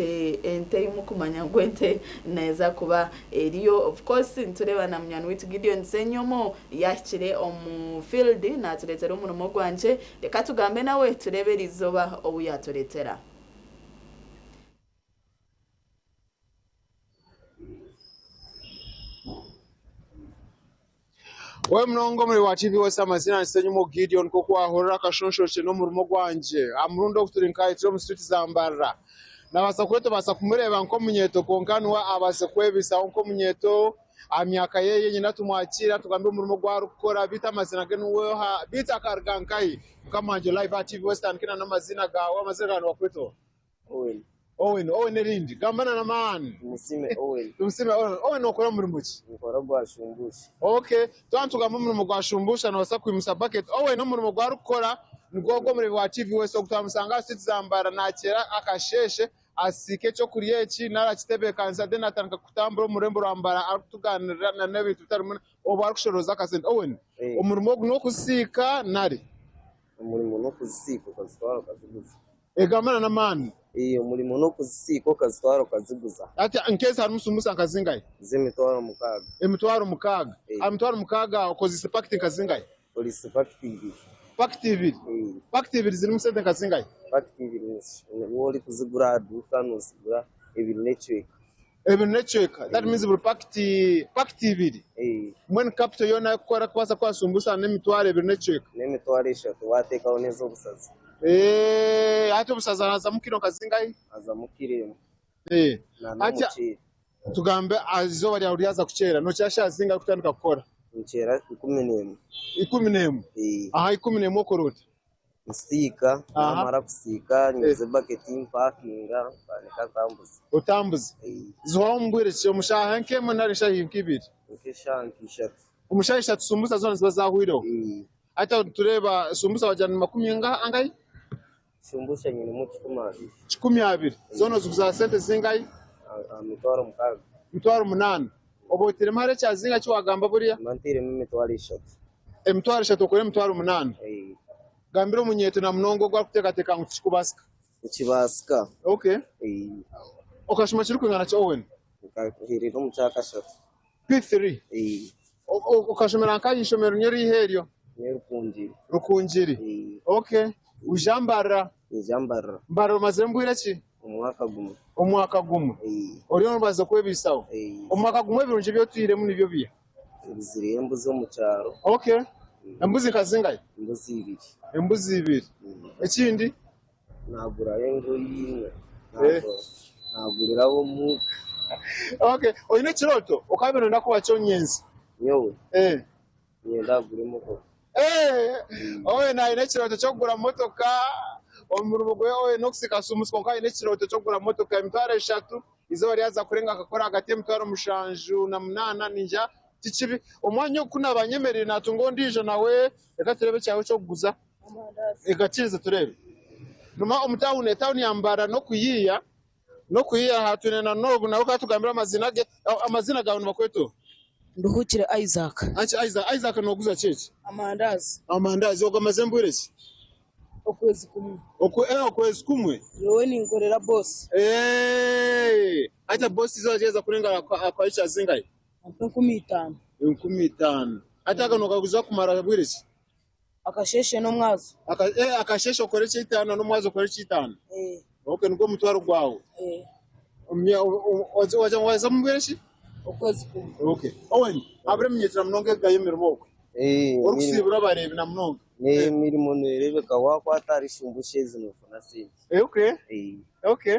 Ente ente ei murikumanya ngu ente neeza kuba eriyo. Of course nitureeba na munywani waitu Gideon Ssenyomo yaahikire omu field naatureetera omurimo gwangye. Reka tugambe nawe tureebe eriizooba obu yaatureetera. We munonga omuri wa TV West amazina ni Ssenyumo Gideon nk'oku wahurira akashonshorokye n'omurimo gwangye. Aha murundi ogu turi nkahi turi omu street za Mbarara. Nabaasa kuba tobaasa kumureeba nk'omunyeeto kwonka niwe abaase kwebisaho nk'omunyeeto aha myaka ye yenyine tumwakiire atugambire omurimo ogu arikukora beitu amazina ge niwe oha beitu akaruga nkahi. Mukama wangye live aha TV West tandika n'amazina gaawe amazina gaawe nibakweta oha? Owen. Owen, Owen erindi? Gamba na n'amaani. Tumusiime Owen. Tumusiime Owen. Owen nokora murimo ki? Ninkora ogwa shumbusha. Okay, twaba nitugamba omurimo gwa shumbusha nobaasa kwimusa bucket. Owen omurimo ogu arikukora nigwo ogu omureebi wa TV West ogu twamushanga aha street za Mbarara nakyera akasheeshe asiika ekyokurya eki nari akitebeekanisa then atandika kutambura omu rurembo rwa Mbarara arikutugaanirira na n'ebintu bitari bimwe obwo arikushorooza akasente. Owen, omurimo ogu n'okusiika nari? Omurimo n'okuzisiika okazitwara okaziguza. Egambana n'amaani. Ee, omurimo n'okuzisiika okazitwara okaziguza. Hati nk'ezi harimu sumbusa nka zingahi? Z'emitwaro mukaaga. Emitwaro mukaaga. Ee. Aha mitwaro mukaaga okozeise pakiti nka zingahi? Nkoreise pakiti ibiri. Pakiti ibiri? Ee. Pakiti ibiri zirimu sente nka zingahi? Pakiti ibiri waaba orikuzigura aha duuka noozigura ebiri n'ekicweka. Ebiri n'ekicweka. That means buri pakiti, pakiti ibiri. Mbwenu capital yoona ey'okukora kubaasa kuha sumbusa n'emitwaro ebiri n'ekicweka. N'emitwaro eshatu waateekaho n'ez'obusaza. Eeh, hati obusaza hazamu kiro nka zingahi? Hazamu kiro emwe. Eh. Na Hati n'omuceeri. tugambe aha izooba ryawe ryaza kukyera, nokyera shaaha zingahi kutandika kukora? Nkyera 11. 11? Eh. Aha 11 okora ota? Nsiika, naamara kusiika nyoza ebaketi mpakinga ntandika ntambuza. Otambuza. Zihwaho omu bwire ki? Omu shaaha nk'emwe nari eshaaha nk'ibiri? Nk'eshaaha nk'ishatu. Omu shaaha ishatu sumbusa zoona niziba zaahwaireho? Hati aho nitureeba sumbusa wagira ni makumi angahi? Shumbusha nyinemu 20. 20. Zoona oziguza aha sente zingahi? Aha mitwaro mukaaga. Mitwaro munaana. Oba otairemu hariho ekya zingahi eki waagamba buriya? Mba ntairemu emitwaro eshatu. Emitwaro eshatu okore emitwaro munaana. Gambira omunyeeto na munonga ogu arikuteekateeka ngu tikikubaasika. Nikibaasika. Okay. Okashoma kirikwingana ki Owen? Nkaherera omu kyakashatu. P3? Okashomera nkahi eishomero niryo riiha eryo? Ni Rukungiri. Rukungiri. Okay. Waija Mbarara? Naija Mbarara. Mbarara omaziremu bwire ki? Omwaka gumwe. Omwaka gumwe. Oriyo noobaasa kwebaisaho? Omwaka gumwe ebirungi ebi otwiremu nibyo biiha? Nguzire embuzi omu kyaro. Okay. Embuzi nka zingahi? Embuzi ibiri. Embuzi ibiri. Ekindi? Naagurayo engoyi, naagurira ab'omuka. Okay. Oine ekirooto? Okaba nooyenda kuba ki nyentsya? Nyowe? Niinyenda kugura emotoka. Owen aine ekirooto ky'okugura motoka. Omurimo gwe Owen n'okusiika sumusi kwonka aine ekirooto ky'okugura motoka emitwaro eshatu. Eizooba ryaza kurenga akakora ahagati y'emitwaro 78 ningira ti kibi. Omwanya ogu ku naaba nyemereire naatunga ondiijo nawe reka tureebe ekyawe eky'okuguza. Reka kiize tureebe. Numa omu tauni, etauni ya Mbarara n'okuyiiya, n'okuyiiya aha twine na n'ogu nawe ka atugambire amaziina ge. Amaziina gaawe nibakweta oha? Nduhukire Isaac. Anki Isaac, Isaac nooguza ki eki? Amandaazi. Amandaazi, ogamaze mbwire ki? Okwezi kumwe. Oku, eh, okwezi kumwe? Nyowe ninkorera boss. Eh, hati boss izooba ryaheza kurenga akuha ekya zingahi? Ampa 5000. 5000. Hati aga nogaguza kumara bwire ki? Akasheeshe n'omwazo. Aka, eh, akasheeshe okore eky'eitaano n'omwazo okore eky'eitaano? Eh. Okay, nigwo mutwaro gwawe? Eh. Omya, o, o, waza, waza, waza mu bwire ki? Okwezi kumwe. Okay. Owen, habura eminyetera munonga egayo emirimo okwe. Eh, Orikusiibura abareebi na munonga. N'emirimo neereebeka waakwata ahari shumbusha ezi noofuna sente. Eh, okay. Eh. Okay.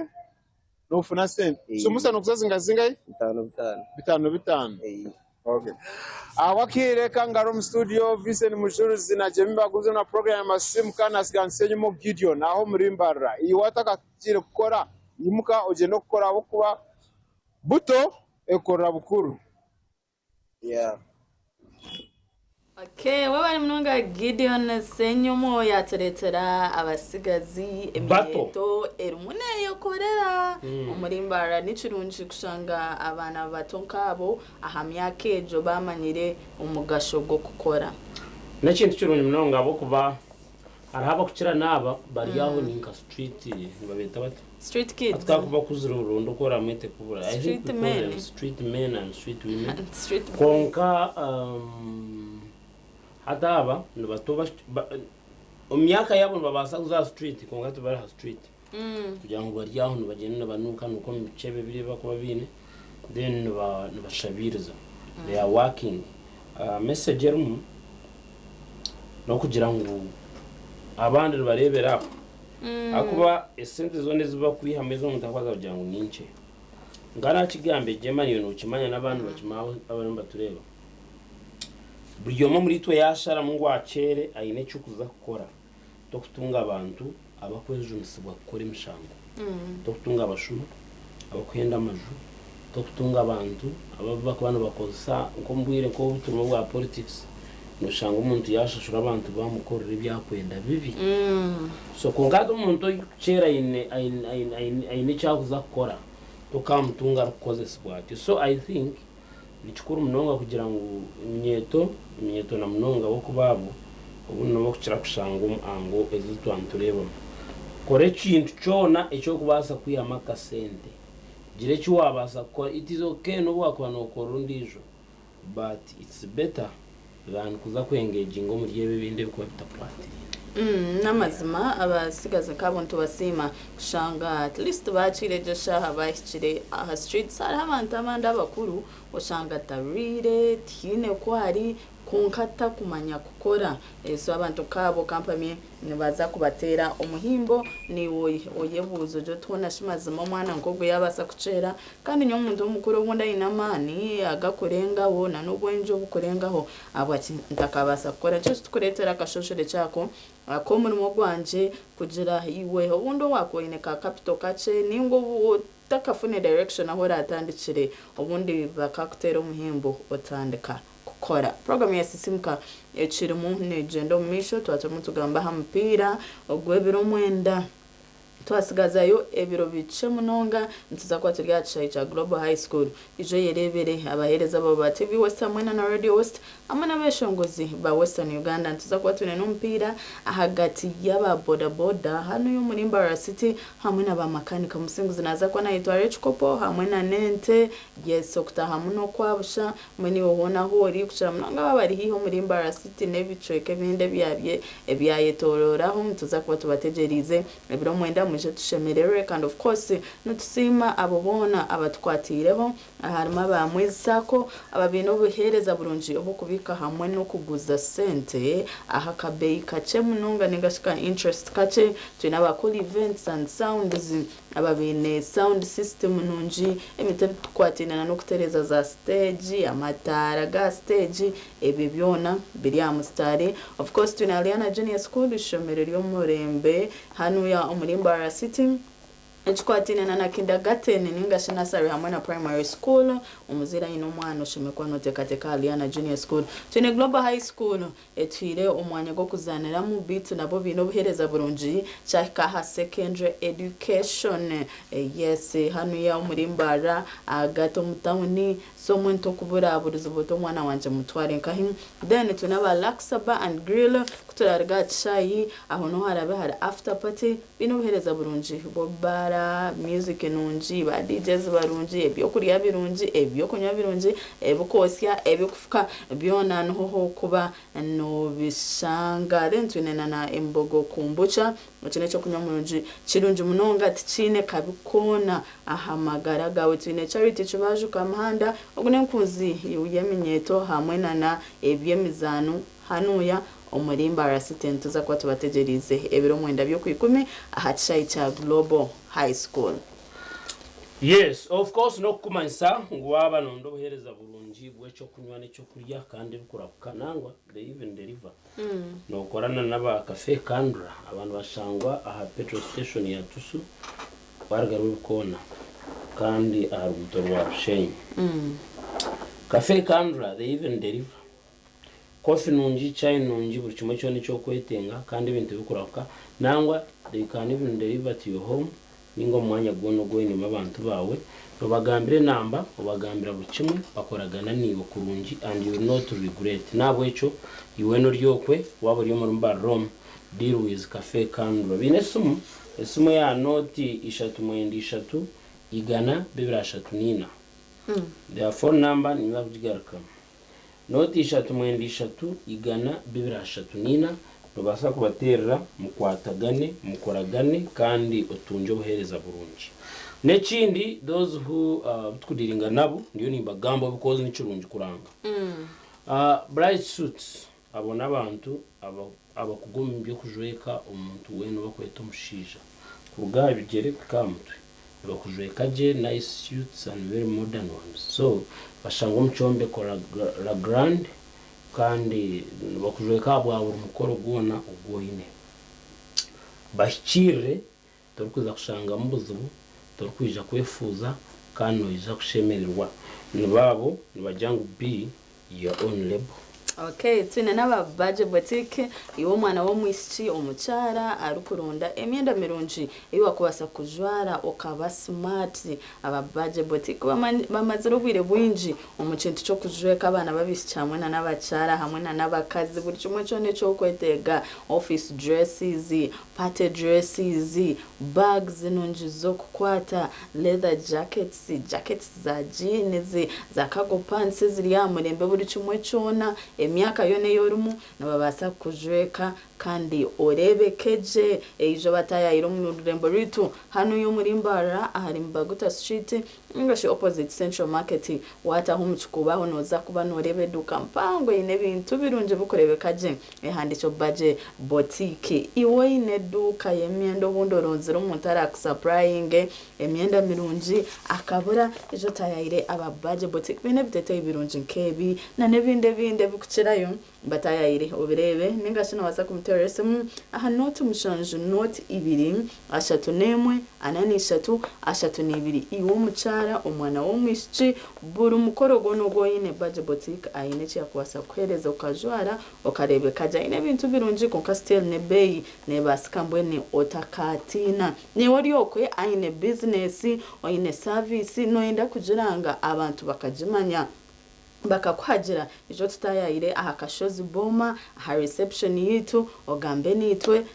Noofuna sente. Eh. Sumbusa nooguza zingahi zingahi? Bitaano bitaano. Bitaano bitaano. Eh. Okay. Ahabw'akaire ka ngari omu studio, Vincent Mujuruzi na Jemimah bagumize na program ya Masimuka na Sigansenyimo Gideon aho omuri Mbarara. Iwe watakagiire kukora, imuka ogyende okukora ahabw'okuba buto ekorera bukuru. Yeah. Okay, webale munonga Gideon Ssenyomo yatureetera abasigazi Bato. emiheeto erimu neeyekorera omuri Mbarara. Ni kirungi kushanga abaana bato nk'abo aha myaka egyo baamanyire omugasho gw'okukora. N'ekintu kirungi munonga ahabw'okuba hariho abakukira n'aba bari aho ni nka street nibabeeta bata? Street kids. Hati bakuzire burundu ko oramwete kubura. I think Street we call men. them street men and street women. Street boys. Konka hati aba nibato omu myaka yabo nibabaasa kuza aha street, konka tibari aha street kugira ngu bari aho nibagyenda nibanuuka nuuka omu bicebe biri bakuba biine, then nibashabiiriza, they are working. Message erimu n'okugira ngu abandi nibareebera aho, ahakuba esente zoona ezi bakwihamu ezi omuntu akwaza kugira ngu ninkye, nka nakigamba egyema niyo nokimanya n'abandi bakimanya abarimu batureeba. Buri omwe muri itwe yasharamu ngu akyere aine ekyokuza kukora, tokutunga abantu abakwejunisibwa kukora emishango, tokutunga abashuma abakuhenda amaju, tokutunga abantu abakuba nibakozesa nk'omu bwire nk'obu bwa politics, noshanga omuntu yashashura abantu bamukorera ebyakwenda bibi. So konka hati omuntu orikukyera aine ekyakuza kukora, tokamutunga arikukozesibwa atyo. So I think nikikuru munonga kugira ngu eminyeeto na munonga bokuba abo obundi nibo bakukira kushanga omu ango ezi twanitureebamu. Kora ekintu kyona ekyokubaasa kwihamu akasente, gira eki wabaasa kukora. It is okay n'obu wakuba nokora ondiijo, but it's better than kuza kwengaginga omuri ebi ebindi ebikuba bitakukwatiriire. N'amazima abasigazi nk'abo nitubasiima kushanga at least bakiire egyo eshaaha bahikire aha streets. Hariho abantu abandi abakuru oshanga tarwire, tihaine ku ari, kwonka takumanya kukora. So abantu nk'abo kampamye nibaza kubateera omuhimbo. Niiwe oyebuuza ogye oti hoona shi mazima omwana nk'ogu yabaasa kukyera, kandi nyowe omuntu omukuru obundi aine amaani agakurengaho na n'obwengye obukurengaho, ahabwaki ntakabaasa kukora? Nikyo kitukureetera akashoshore kyako ak'omurimo gwangye kugira iwe obundi owakuba oine ka capital kakye ninga otakafune direction ahu oratandikire, obundi bakakuteera omuhimbo otandika kukora. Program ya Sisimuka ekirimu negyenda omu maisho. Twaba turimu tugamba aha mupiira ogw'ebiro 9, twasigazayo ebiro bikye munonga. Nituza kuba turi aha kishaayi kya Global High School. Ijo yerebere abaheereza babo ba TV West hamwe na Radio West hamwe n'abeshongozi ba Western Uganda. Nituza kuba twine n'omupiira ahagati y'aba bodaboda hano y'omuri Mbarara City hamwe n'abamakanika. Musinguzi naza kuba nayetwara ekikopo hamwe na n'ente. Yes, okutaha muno kwabusha mbwenu iwe hoona ahu ori, kukira munonga aba bari haihi omuri Mbarara City n'ebicweka ebindi ebyabye ebyayetororaho, nituza kuba tubategyereize ebiro 9. Mwije tushemererwe. Kandi of course nitusiima abo boona abatukwatiireho, harimu aba Mwezi Sacco ababiine obuheereza burungi obw'okubiika hamwe n'okuguza sente aha kabeeyi kakye munonga ningashi ka interest kakye. Twine aba Cool Events and Sounds ababiine sound system nungi, ebintu ebitukwataine n'okutereeza za stage, amataara ga stage, ebyo byona biri aha musitaare. Of course twine Aliana Junior School, ishomero ry'omurembe hanuya omuri Mbarara City, ekikwataine na kindergarten ningashi nursery hamwe na primary school. Omuzaire aine omwana oshemekwa noteekateeka Aliana Junior School. Twine Global High School etwire omwanya gw'okuzaaniramu, bitu nabo biine obuheereza burungi kyahika aha secondary education. Yes, hanuya omuri Mbarara ahagati omu tawuni. So omuntu okuburaburizibwa oti omwana wangye mutware nkahi? Then twine aba Luxa and Grill. Kuturariga aha kishaayi aho niho harabe hari after party. Biine obuheereza burungi bw'obubaara, music nungi, ba DJs barungi, ebyokurya birungi, ebyokunywa birungi, ebikoosya, ebikufuka, byona niho hokuba nobishanga. Then twine na Embogo Kombucha. Eki n'ekyokunywa murungi kirungi munonga, tikiine kabi koona aha magara gaawe. Twine Charity Kibaju Kamuhanda, ogu n'enkunzi y'eminyeeto hamwe nana eby'emizaano hanuya omuri Mbarara City. Nituza kuba tubategyereize ebiro 9 by'okwikumi aha kishaayi kya Global High School. Yes, of course, n'okukumanyisa ngu waaba nonda obuheereza burungi bw'ekyokunywa n'ekyokurya kandi ebikurahuka, nangwa they even deliver, nokorana n'aba Cafe Kandra. Abantu bashangwa aha petrol station ya Tusu, waruga Rubikona kandi aha ruguuto rwa Rushenyi. Cafe Kandra, they even deliver coffee nungi, chai nungi, buri kimwe kyona ekyokwetenga kandi ebintu bikurahuka. Nangwa they can even deliver to your home ninga omu mwanya gwona ogwoinemu abantu baawe. Obagambira enamba, obagambira buri kimwe, bakoragana niiwe kurungi and you will not regret. Nahabwekyo iwe noryokwe waba ori omuri Mbarara omu, deal with Cafe Kandra. Biine esimu. Esimu eya nooti ishatu mwenda ishatu igana bibiri ashatu n'ina. Their phone number ninza kugigarukamu. Nooti ishatu mwenda ishatu igana bibiri ashatu n'ina nobaasa kubateerera mukwatagane, mukoragane kandi otungye obuheereza burungi. N'ekindi those who abu tukudiiringa nabo ndiyo nimbagambaho because nikirungi kuranga. Bright Suits abo n'abantu abakugu omu by'okujweka omuntu weena ou bakweta omushaija kuruga aha bigyere kuhika aha mutwe. Nibakujweka gye, nice suits and very modern ones. So bashangwa omu kyombeko La Grande kandi nibakujweka ahabwa buri mukoro gwona ogu oine. Bahikiirire, torikwija kushangamu buzibu, torikwija kwefuuza kandi noija kushemererwa. Nibo abo nibagira ngu be your own label. Okay, twine n'aba Baje Boutique, iwe omwana w'omwishiki omukyara arikuronda emyenda mirungi ei wakubaasa kujwara okaba smart. Aba Baje Boutique bamazire obwire bwingi omu kintu ky'okujweka abaana b'abaishiki hamwe na n'abakyara hamwe na n'abakazi buri kimwe kyona eki orikwetega, office dresses, party dresses, bags nungi z'okukwata, leather jackets, jackets za jeans, za cargo pants eziri aha murembe buri kimwe kyona emyaka yoona ei orimu nibabaasa kukujweka kandi oreebeke gye. Eizooba bataayaayire omu rurembo rwaitu hanuya omuri Mbarara ahari Mbaguta Street ninga shi opposite Central Market waataaha omu kikuubo aho nooza kuba nooreeba eduuka mpango eine ebintu birungi birikureebeka gye ehandiikire Baje Boutique. Iwe oine eduuka y'emyenda obundi oronzire omuntu araakusapurayinge emyenda mirungi akabura, ija otaayaayire aba Baje Boutique baine ebiteeteeyi birungi nk'ebi n'ebindi ebindi ebirikukirayo. Bataayaayire obireebe ninga shi noobaasa kumuteerera esimu aha nooti mushanju nooti ibiri ashatu n'emwe ana n'ishatu ashatu n'ibiri. Iwe omukyara, omwana w'omwishiki, buri mukoro gwona ogu oine, Baje Boutique aine eki yakubaasa kukuheereza okajwara okareebeka gye. Aine ebintu birungi kwonka still n'ebeeyi neebaasika mbwenu otakaatiina. Naiwe ori okwe aine bizinesi, oine saviisi, nooyenda kugira nga abantu bakagimanya. Bakakuhagira, ija otutaayaayire aha kashozi Boma, aha reception yaitu, ogambe naitwe.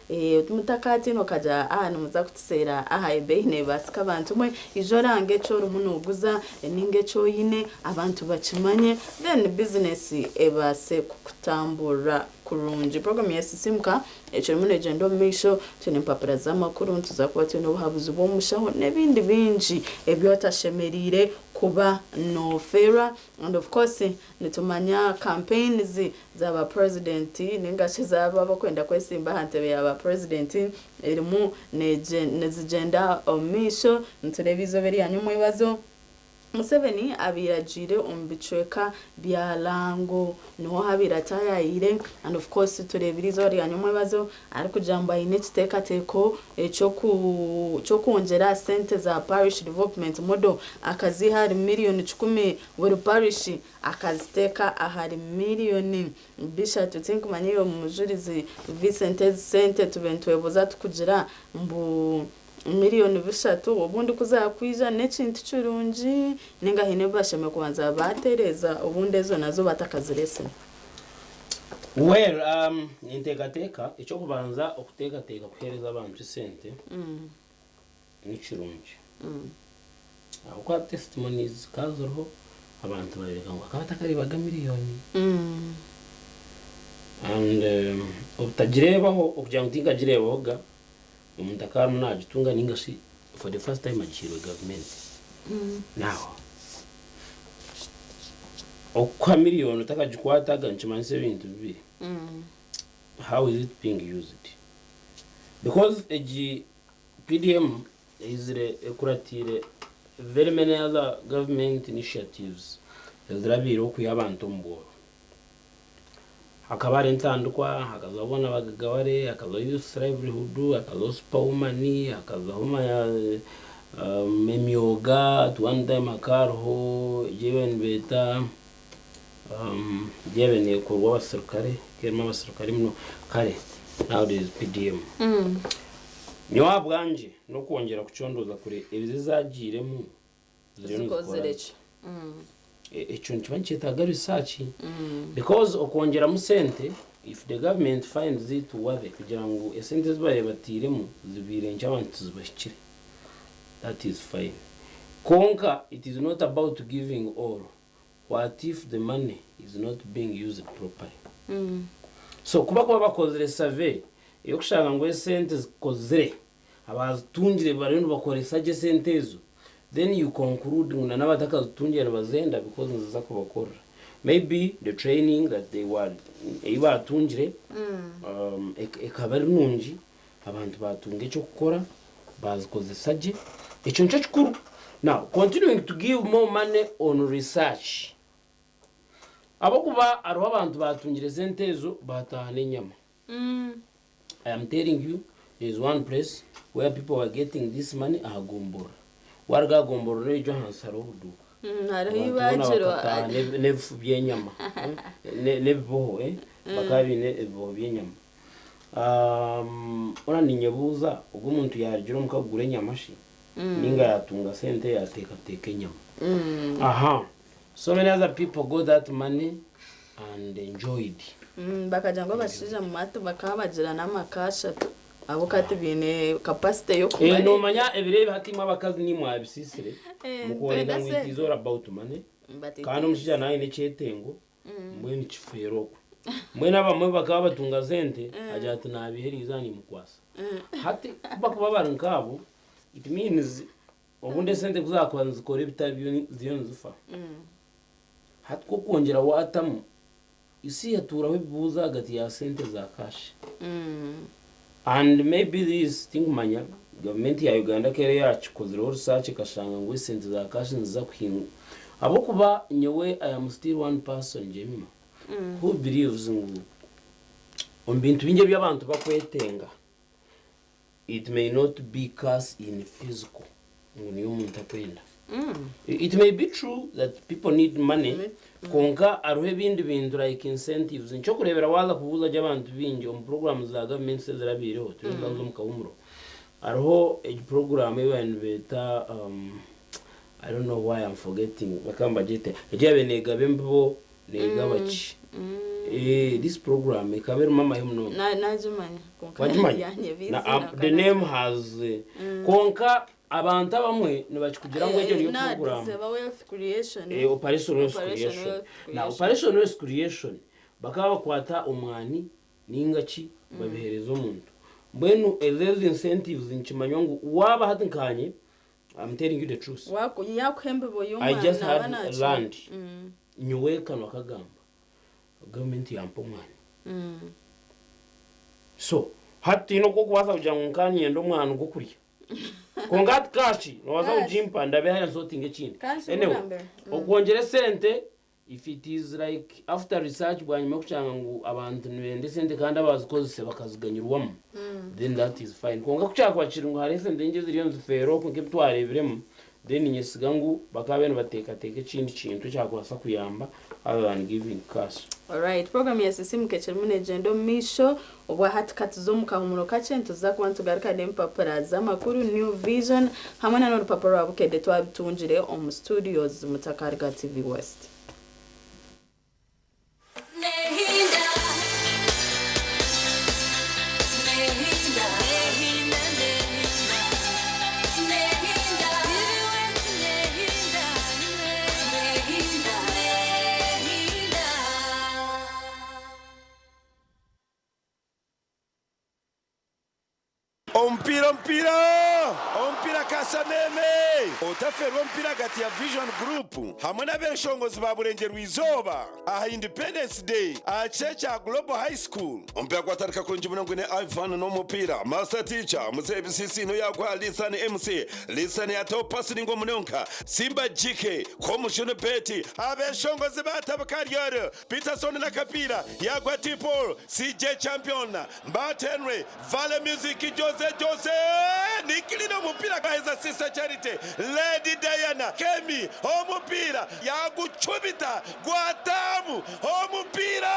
Mutakaatiina okagira aha nimuza kutuseera aha ebeeyi neebaasika bantu mwe. Ija orange eki orimu nooguza ninga eki oine, abantu bakimanye, then bizinesi ebaase kukutamburira kurungi. Puroguraamu ya Sisiimuka ekirimu neegyenda omu maisho, twine empapura z'amakuru, nituza kuba twine obuhabuzi bw'omushaho n'ebindi bingi ebi otashemereire kuba noofeerwa. And of course nitumanya campaigns za ba president ninga shi ez'abo abarikwenda kwesimba aha ntebe ya ba president erimu nizigyenda omu maisho. Nitureeba eizooba erya nyomwebazo Museveni abaire agiire omu bicweka bya Lango niho abaire ataayaayire and of course tureebire eizooba rya nyomwebazo arikugira ngu aine ekiteekateeko ky'okwongyera aha sente za Parish Development Model akaziiha ahari miriyoni kikumi buri parish akaziteeka ahari miriyoni bishatu. Tinkumanya iwe Mujurizi Vincent ezi sente tube nitwebuuza tukugira mbu miriyoni bishatu obundi ku zaakwija n'ekintu kirungi ninga haine ebi bashemereire kubanza baatereeza obundi ezo nazo batakazireetsire? Well, ninteekateeka eky'okubanza okuteekateeka kuheereza abantu esente ni kirungi. Ahabw'okuba testimonies zikaba ziriho abantu bareebeka ngu bakaba batakareebaga miriyoni. And obutagireebaho okugira ngu tinkagireebahoga, omuntu akaba arimu naagitunga ninga shi for the first time agihairwe gavumenti. Now, okukuha miriyoni otakagikwataga nikimanyisa ebintu bibiri. How is it being used? Because egi PDM eizire ekuratiire very many other government initiatives ezirabaireho kwiha abantu omu bworo. Hakaba hariho entandikwa, hakazaho boona bagagaware, hakazaho youth livelihood, hakazaho superwoman, hakazaho emyoga, at one time hakaba hariho egi ei baabaire nibeeta egi eyaabaire neekorwa abaserukare, ekaba erimu abaserukare muno, kare now there is PDM. Nyowe ahabwangye n'okwongyera kucondooza kure ebizo ezaagiiremu ziriyo nizikora Zikozire ki? ki? Ekyo nikiba nikyetaaga research because okwongyeramu sente If the government finds it worthy kugira ngu esente ezi baabaire batairemu zibaire nkye abantu tizibahikire, that is fine. Kwonka it is not about giving all, what if the money is not being used properly? So ku bakuba bakozire survey ey'okushanga ngu esente zikozire, abaazitungire bariyo nibakoresa gye esente ezo, then you conclude ngu na n'abatakazitungire nibazenda because niziza kubakorera. Maybe the training that they were ei baatungire ekaba eri nungi, abantu baatunga eky'okukora, baazikozesa gye, ekyo nikyo kikuru. Now, continuing to give more money on research, ahabw'okuba hariho abantu baatungire sente ezo baataaha n'enyama. I am telling you, there is one place where people were getting this money aha gomborora. Waruga aha gomborora oija ahansi hariho obuduuka. Hariho Abantu boona ibagiro. bakataaha n'ebifu by'enyama, n'ebiboho, bakaba baine ebiboho by'enyama. Hoona ninyebuuza ogu omuntu yarugira omuka kugura enyama shi ninga yatunga sente yateekateeka enyama? Aha. So many other people got that money and enjoyed. Bakagira ngu abashaija mu matu bakaba bagira n'amaka ashatu ahabw'okuba tibaine capacity Eh, y'okubareeba. Nomanya ebiro ebi hati imwe abakazi nimwe mwabisiisire Eh, mukworeka twenda ngu it sente. is all about money. But it Kandi is. omushaija nawe aine ekyetengo mbwenu kifeera okwe. Mbwenu abamwe bakaba batunga sente agira ati nabiheereza nimukwasa. Hati ku bakuba bari nkaabo it means obundi esente ku zaakuba nizikora ebitari byo ziriyo nizifa. Hati ku okwongyera waatamu isi yatuuraho ebibuuzo ahagati ya sente za cash. And maybe this tinkumanya gavumenti ya Uganda ku eriyo yakikozireho research ekashanga ngu esente za cash niziza kuhinga ahabw'okuba nyowe I am still one person Jemima who believes ngu omu bintu bingi ebi abantu bakwetenga it may not be cash in physical ngu niyo omuntu akwenda. It may be true that people need money kwonka hariho ebindi bintu like incentives. Nikyokureebera waaza kubuuza gye abantu baingi omu programmes za gavumenti ezirabaireho turiyo nituza omu kahumuro hariho egi program ei baabaire nibeeta I don't know why I'm forgetting bakaba nibagyeta egi eyaabaire neegaba embibo neegaba ki This program ekaba erimu amahe munonga. Nagimanya kwonka Wagimanya? yanyebize. Na, the name has kwonka abantu abamwe nibakikugira ngu egyo niyo program. Eba wealth creation. Operation Wealth Operation Creation. Wealth Na Creation. Operation Wealth Creation bakaba bakwata omwani ninga ki babihereza omuntu. Mbwenu ezo ezi incentives nikimanywa ngu waaba hati nkanye I'm telling you the truth. Yakuha embibo I y'omwani just naba had nakimanya. land. Nyowe kanwa kagamba gavumenti yampa omwani. So hati tihaine oku orikubaasa kugira ngu nkanyenda omwani gw'okurya. Kwonka hati cash noobaasa Cash. kugimpa ndabe hariya nsotinge ekindi. Cash Anyway, obugambe. okwongyera esente if it is like after research bwanyima y'okushanga ngu abantu nibenda esente kandi abazikozese bakaziganyirwamu then that is fine. Kwonka ku kyakuba kiri ngu hariho esente nyingi eziriyo nizifeera okwo nk'ebi twareebiremu then niinyesiga ngu bakaabaire nibateekateeka ekindi kintu ekyakubaasa kuyamba other than giving cash. Alright, program ya Sisimuka ekirimu negyenda omu maisho. Obwa hati katuze omu kahumuro kakye nituza kuba nitugaruka n'empapura z'amakuru New Vision hamwe na n'orupapura rwa Bukedde twabitungire omu studios Mutakarga TV West. Omupiira omupiira omupiira Kasameme otafeerwa omupiira ahagati ya Vision Group hamwe n'abeshongozi ba Burengyerwa Izooba aha Independence Day aha kishaayi kya Global High School. Omupiira gwatandika kurungi munonga gwine Ivan n'omupiira Master Teacher Muzeeyi Bisisiino yaaguha Lisan MC Lisan yaataho pasi ningwa munonga Simba GK Komushunu Betty abeshongozi baatabuka Ariel Peterson n'akapiira yaagwa T-Paul CJ Champion Mbat Henry Vale Music Jose Jose Nikilina omupiira gwaheza Sister Charity Lady Diana Kemi omupiira yagucumita gwataamu omupiira.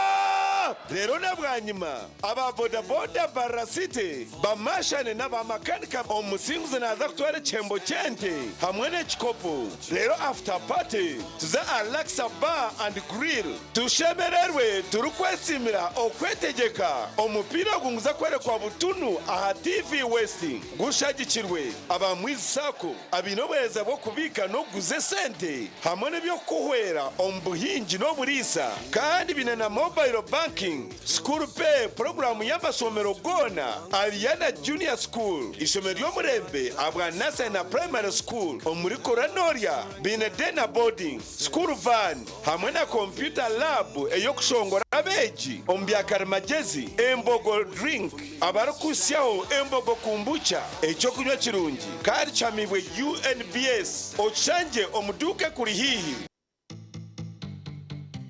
Reero na bwanyima aba bodaboda Mbarara City bamashane n'aba makanika. Omusinguzi naaza kutwara ekihembo ky'ente hamwe n'ekikopo. Reero after party tuze aha Laksa Bar and Grill tushemererwe turikwesiimira okwetegyeka. Omupiira ogu niguza kworekwa butunu aha TV West gushagikirwe aba Mwizi Sacco abaine obuheereza bw'okubiika n'okuguza esente hamwe n'eby'okukuhwera omu buhingi n'oburiisa kandi baine na mobile banking, School Pay puroguraamu y'amashomero goona, Ariana Junior School, eishomero ry'omurembe ahabwa Nursery na Primary School omuri Koronorya baine Day na Boarding, School Van hamwe na Computer Lab ey'okushongora abeegi omu bya karimagyezi, Embogo Drink abarikuhitsyaho Embogo Kombucha eky'okunywa kirungi kandi kihamiibwe UNBS okishangye omu duuka ekuri haihi.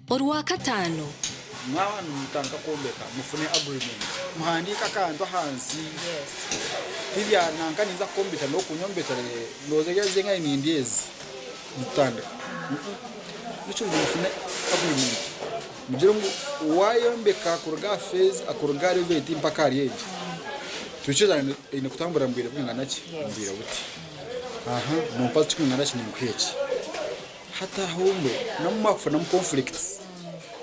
Orwakataano. Mwaba nimutandika kwombeka mufune agreement muhandiike akantu ahansi tibya nanka ninza kukwombekyera nokunyombekyera ndowooza ezi enka nindi ezi nitutandika nikirungi mufune agreement mugire ngu wayombeka kuruga aha phase kuruga aha level egi mpaka ahari egi twikiriza eine kutambura mu bwire bwingana ki mu bwire buti nompa kirikwingana ki ninkuha eki. Hati aho mbwe namu mwakufunamu conflicts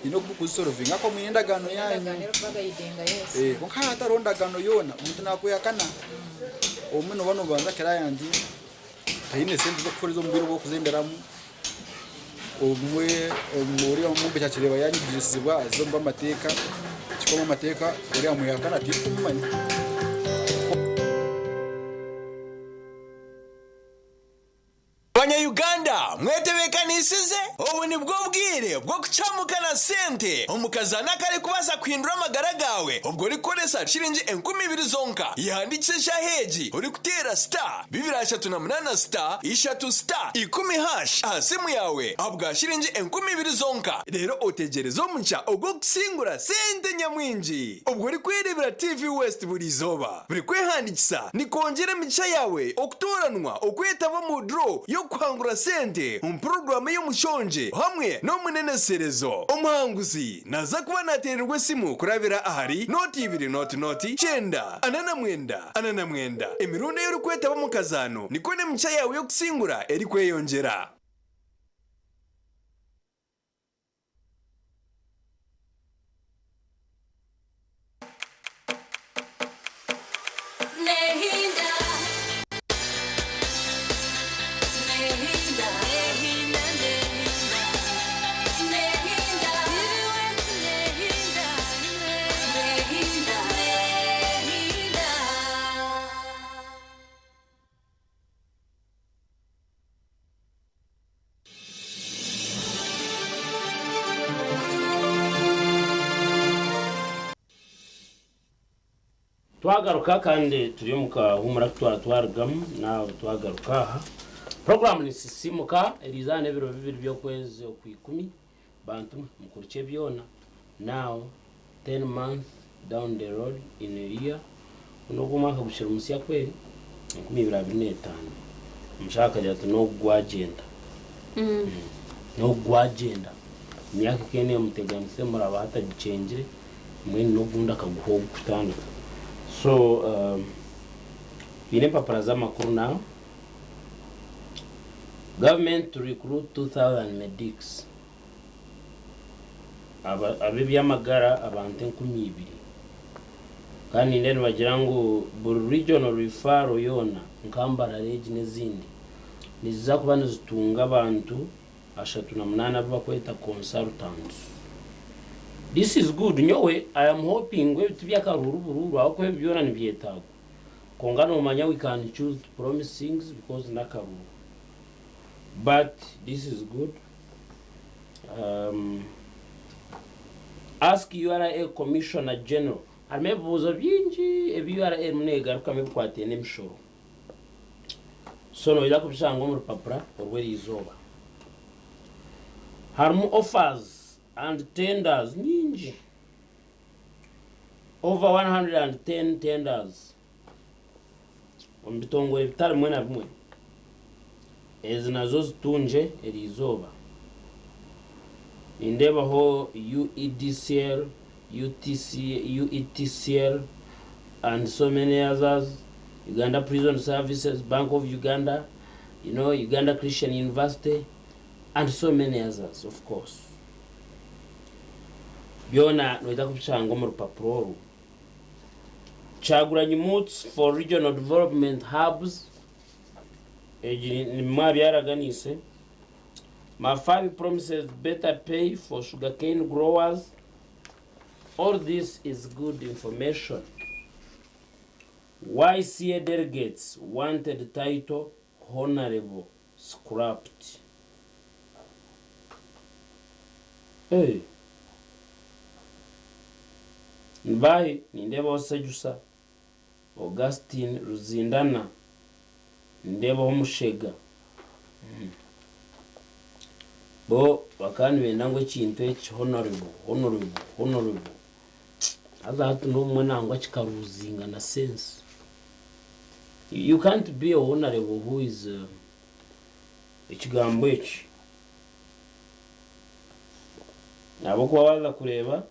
nyine oku mukuzisolovinga ahakuba mwine endagaano yanyu. Kwonka haaba hatariho ndagaano yoona omuntu nakwehakana obumwe nooba noobanza client taine sente z'okukuhereza omu bwire obu orikuzenderamu, obumwe oriya omwombeki akireeba yanyigirizibwa aza omu b'amateeka, ekikoma amateeka oriya amwehakana tirikumumanya. Banya Uganda mwetebekanisize? Obu nibwo bwire bw'okucamuka na sente omu kazaano akarikubaasa kuhindura amagara gaawe obwo orikukoresa shiringi 2000 zonka. Yehandiikise eshaaha egi orikuteera star 238 star ishatu star ikumi hash aha simu yaawe ahabwa shiringi 2000 zonka reero otegyereze omugisha ogw'okusingura sente nyamwingi obwo orikwereebera TV West buri izooba. Buri kwehandiikisa nikwongyera emigisha yaawe okutooranwa okwetaba omu draw y'okuhangura sente omu puroguraamu ey'omushongye hamwe n'omuneneserezo. Omuhanguzi naaza kuba naateererwa esimu kurabira ahari nooti ibiri nooti nooti kyenda ana na mwenda ana na mwenda. Emirundi ei orikwetaba omu kazaano nikwo n'emigisha yaawe y'okusingura erikweyongyera. Twagaruka kandi turi omu kahuumura aku twaba twarugamu naaba twagaruka aha. Puroguraamu nisisiimuka eriizooba n'ebiro bibiri by'okwezi okwikumi bantu mwe mukurukye byona now ten months down the road in a year n'ogu omwaka gukiri musya kweri 2025 omushaho akagira ati n'ogu gwagyenda n'ogu gwagyenda emyaka ekaba neemuteganisa emuraba atagikyengire mbwenu n'ogundi akaguha ogu kutandika so twine empapura z'amakuru now government to recruit 2000 medics Ab'eby'amagara abantu 2000 kandi nindeeba nibagira ngu buri regional referral yoona nka Mbarara egi n'ezindi niziza kuba nizitunga abantu 38 abu bakweta consultants. This is good nyowe I am hoping ngu ebi tiby'akaruuru buruuru ahabw'okuba ebi byona nibyetaagwa kwonka noomanya we can choose to promise things because n'akaruuru but this is good. Ask URA Commissioner General Harimu ebibuuzo bingi ebi URA erimu neegarukamu ebikwataine n'emishoro. So noija kubishanga omu rupapura orw'eriizooba. Harimu offers and tenders nyingi. Over 110 tenders omu bitongore bitari bimwe na bimwe. Ezi nazo zitungye eriizooba. Nindeebaho UEDCL, UTC, UETCL and so many others, Uganda Prison Services, Bank of Uganda, you know, Uganda Christian University, and so many others, of course. Byona noija kubishanga omu rupapura oru. Kyagulanyi Moots for Regional Development Hubs, egi nimwe aha byaraganiise. Mafabi promises better pay for sugarcane growers. All this is good information. YCA delegates wanted title Honorable scrapped. Hey. Mbahi nindeebaho Sejusa, Augustine Ruzindana, nindeebaho Mushega. Bo bakaba nibenda ngu ekintu eki honorable, honorable, honorable. Haza hati n'obumwe nangwa kikaruzinga na sense. You can't be a honorable who is ekigambo eki. Ahabw'okuba waaza kureeba,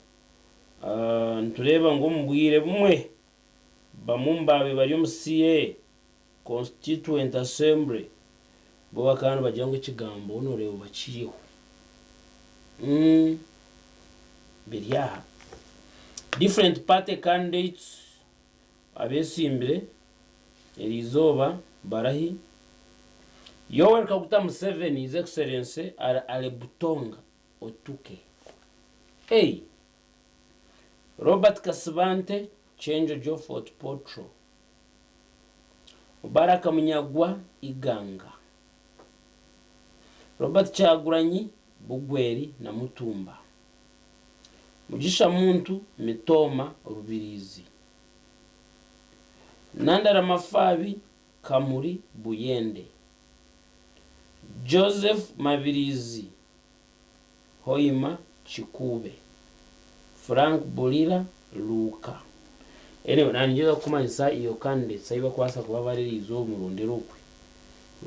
nitureeba ngu omu bwire bumwe bamwe omu baabaire bari omu CA, Constituent Assembly, bo bakaba nibagira ngu ekigambo honorable bakiiheho. Biri aha. Different party candidates abeesimbire eriizooba barahi. Yoweri Kaguta Museveni, His Excellency, ari Alebutonga Otuke. Hey! Robert Kasibante, Kyenjojo Fort Portal. Mubaraka Munyagwa, Iganga. Robert Kyagulanyi, Bugweri na Mutumba. Mugisha Muntu, Mitooma, Rubirizi. Nandala Mafabi, Kamuri, Buyende. Joseph Mabirizi, Hoima, Kikuube. Frank Bulira, Luuka. Anyway, nangyezaho kukumanyisa iyo candidates ahu barikubaasa kuba bari eriizooba omurondere okwe.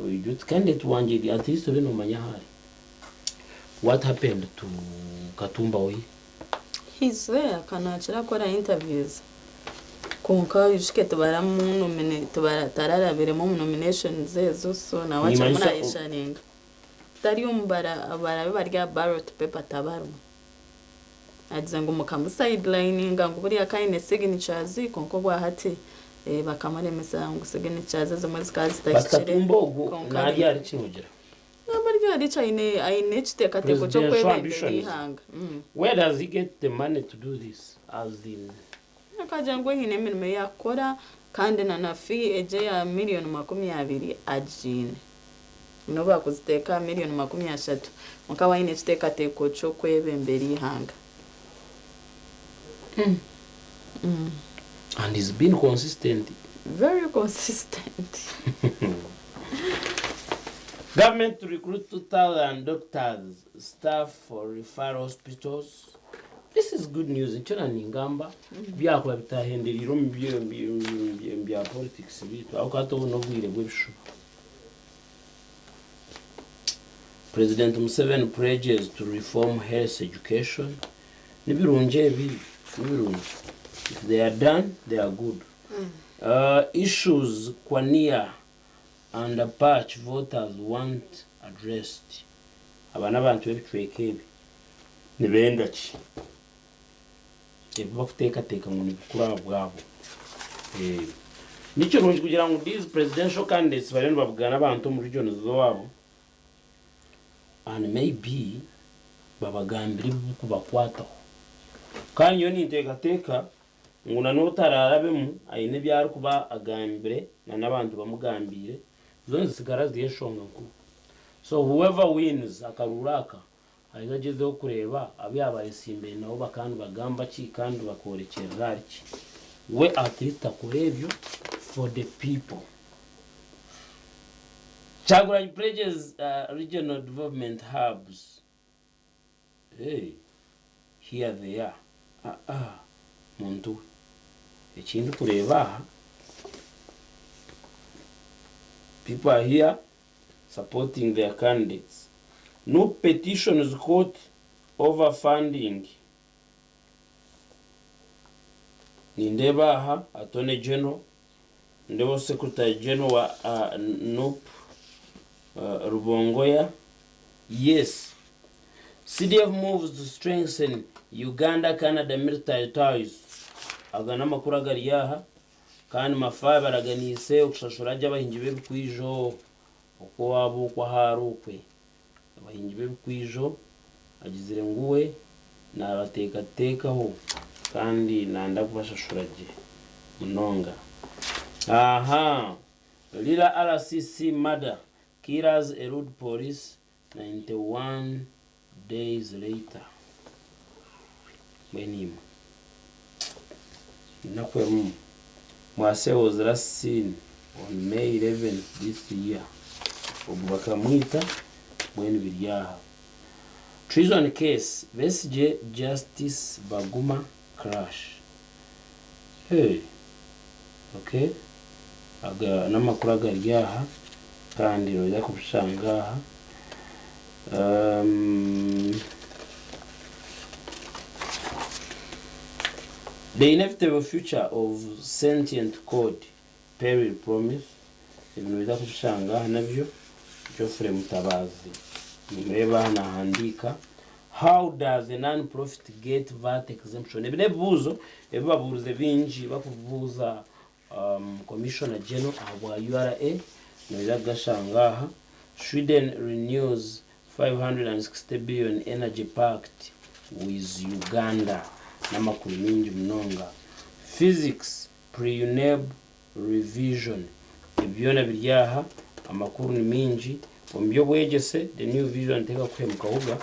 Ogira oti candidate wangye at least obe noomanya ahu ari. What happened to Katumba Oye? He's there ka naakira kukora interviews kwonka oijuke tararabiremu omu nominations ezo so nawe akirimu Nimanyisa nayesharinga. Tari omu barabe bari aha ballot paper tabarimu. Agize ngu mukamu sidelininga ngu buriya ka aine signatures kwonka obwahati bakamuremesa ngu signatures ezimwe zikaba But zitahikire. Katumba ogu Kwonka naarya ahari kinogira. Naba ari ahari ki aine ekiteekateeko Presidential ky'okwebembera ambitions. eihanga. Where does he get the money to do this? As in Akagira ngu aine emirimo ei arikukora kandi na na fee egyo eya miriyoni 20 agiine. N'obu baakuziteeka aha miriyoni 30 kwonka we aine ekiteekateeko ky'okwebembera eihanga. And he's been consistent. Very consistent. Government to recruit 2,000 doctors, staff for referral hospitals. This is good news. Nikyo ningamba byakora bitahenderire omu bya politics bitu. Aho hati obu n'obwire bw'ebishuba. President Museveni pledges to reform health education. Ni birungi ebi, ni birungi. If they are done, they are good. Issues Kwania and Apac voters want addressed. Aba n'abantu b'ebicweka ebi nibenda ki? Ebi bakuteekateeka ngu nibikuru aha bwabo. Ni kirungi kugira ngu these presidential candidates bariyo nibabugana abantu omu regions z'owaabo and maybe babagambire ebirikubakwataho. Kandi nyowe ninteekateeka ngu na n'otararabemu aine ebi arikuba agambire na n'abantu bamugambiire, zoona zitsigara ziri enshonga nkuru. So whoever wins akaruuru aka, aije agyezeho kureeba abu yaaba ayetsimbire nabo bakaba nibagamba ki kandi bakoorekyerera ahari ki. We at least akore ebyo for the people. Kyagulanyi pledges regional development hubs. Hey, here they are. Ah, ah, muntu we. Eki ndikureeba aha, people are here supporting their candidates. No petitions court over funding. Nindeeba aha Attorney General, ndeeba Secretary General wa NUP Rubongoya. Yes. CDF moves to strengthen Uganda-Canada military ties. Aga n'amakuru agari aha kandi Mafabi araganiise okushashura gye abahingi b'ebikwijo oku owaabo okwo ahu ari okwe. Abahingi b'ebikwijo agizire ngu we naabateekateekaho kandi nayenda kubashashura gye munonga. Aha! Lira RCC murder killers elude police 91 days later. Mbwenu imwe, enaku erimu, Mwase was last seen on May 11 this year. Ogu bakamwita, mbwenu biri aha. Treason case, Besigye Justice Baguma crash. Hey! Okay, aga n'amakuru agari aha kandi noija kubishanga aha. Um, the inevitable future of sentient code peril promise ebi noija kubishanga aha nabyo Geoffrey Mutabazi nimureeba aha nahandiika How does a non-profit get VAT exemption? Ebi n'ebibuuzo ebi babuurize baingi bakubuuza Commissioner General ahabwa URA, noija kugashanga aha. Sweden renews 560 billion energy pact with Uganda n'amakuru maingi munonga. Physics pre-UNEB Revision. Ebi byona biri aha, amakuru ni maingi. Omu by'obwegyese, The New Vision tekakuhemuka huga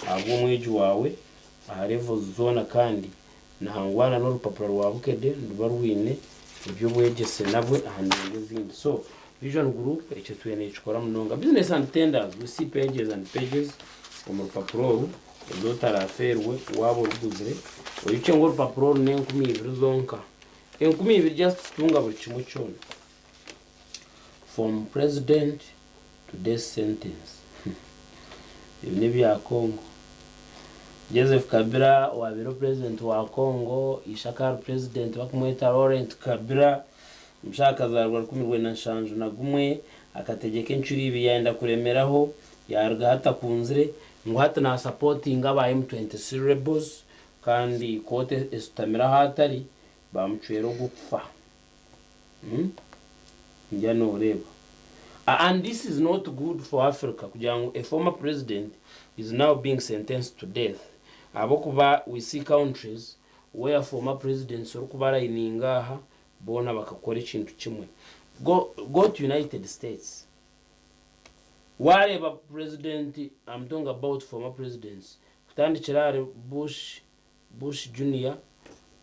ahabw'omwegi waawe aha levels zoona kandi nahangwana n'orupapura rwa Bukedde niruba rwine eby'obwegyese nabwe aha ndengo ezindi. So, Vision Group ekyo twine nekikora munonga. Business and Tenders, we see pages and pages omu rupapura oru ezi otarafeerwe waaba oruguzire. Oijukye ngu orupapura oru n'enkumi ibiri zonka. 2000 just kutunga buri kimwe kyona. From president to death sentence. Ebi n'ebya Congo. Joseph Kabila owabaire president wa Congo, ishe akaba ari president bakumweta Laurent Kabila, omushaija akazaarwa 1971, akategyeka encuro ibiri yayenda kuremeraho, yarugaho atakunzire, ngu hati nasapotinga aba M23 rebels kandi kooti eshutamire ahu atari bamucwera ogw'okufa. Ndya noreeba. And this is not good for Africa kugira ngu a former president is now being sentenced to death ahabw'okuba we see countries where former presidents orikuba arayininga aha boona bakakora ekintu kimwe. Go, go to United States. Wareeba president, I'm talking about former presidents, kutandikira ahari Bush, Bush Junior,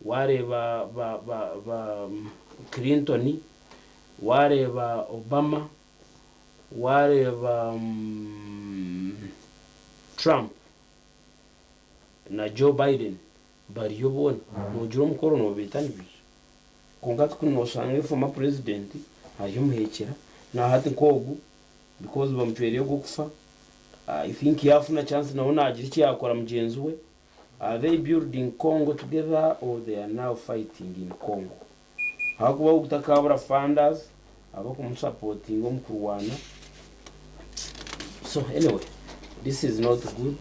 wareeba ba, ba, ba Clinton, wareeba Obama, wareeba Trump na Joe Biden bariyo boona, nogira omukoro nobeeta nibaija. Kwonka hati kunu noshanga former president ari omuhekyera, na hati nk'ogu because bamucwereire ogw'okufa, I think yafuna chance nawe nagira eki yakora mugyenzi we. Are they building Congo together or they are now fighting in Congo? Ahakuba ogu takabura funders abakumusapotinga omu kurwana. So anyway, this is not good.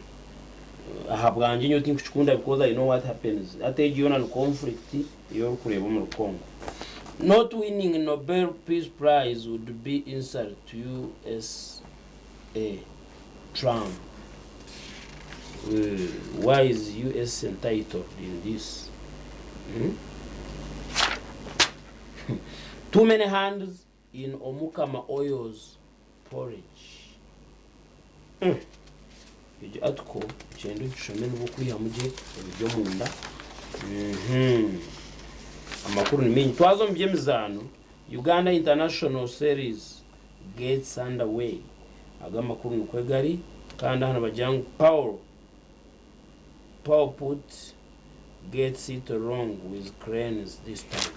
Ahabwangye nyowe tinkukikunda because I know what happens. Hati egi yoona ni conflict ei orikureeba omuri Congo. Not winning Nobel Peace Prize would be insult to USA. Trump. Why is US entitled in this? Hmm? Too many hands in Omukama Oil's porridge. Egyo article gyenda ogishome nibwo okwihamu gye ebiri omunda. Amakuru ni maingi. Twaza omu by'emizaano, Uganda International Series gets underway. Aga amakuru nikwo gari kandi aha nibagira ngu Paul Paul put gets it wrong with cranes this time.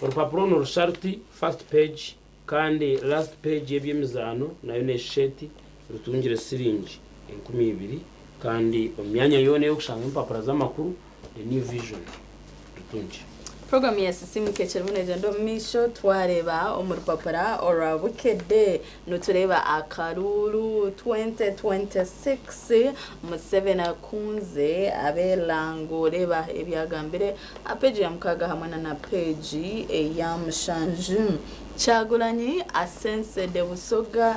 Orupapura oru nirusha ruti first page kandi last page y'eby'emizaano nayo neshusha eti rutungire siringi 2000 kandi omu myanya yoona ey'okushanga empapura z'amakuru The New Vision. Tutungye. Puroguramu ya Sisiimuka ekirimu neegyenda omu maisho. Twareeba omu rupapura orwa Bukedde nitureeba akaruuru 2026 Museveni akunze abeerango. Reeba ebi agambire aha peegi ya mukaaga hamwe na peegi eya mushanju. Kyagulanyi asensede Busoga.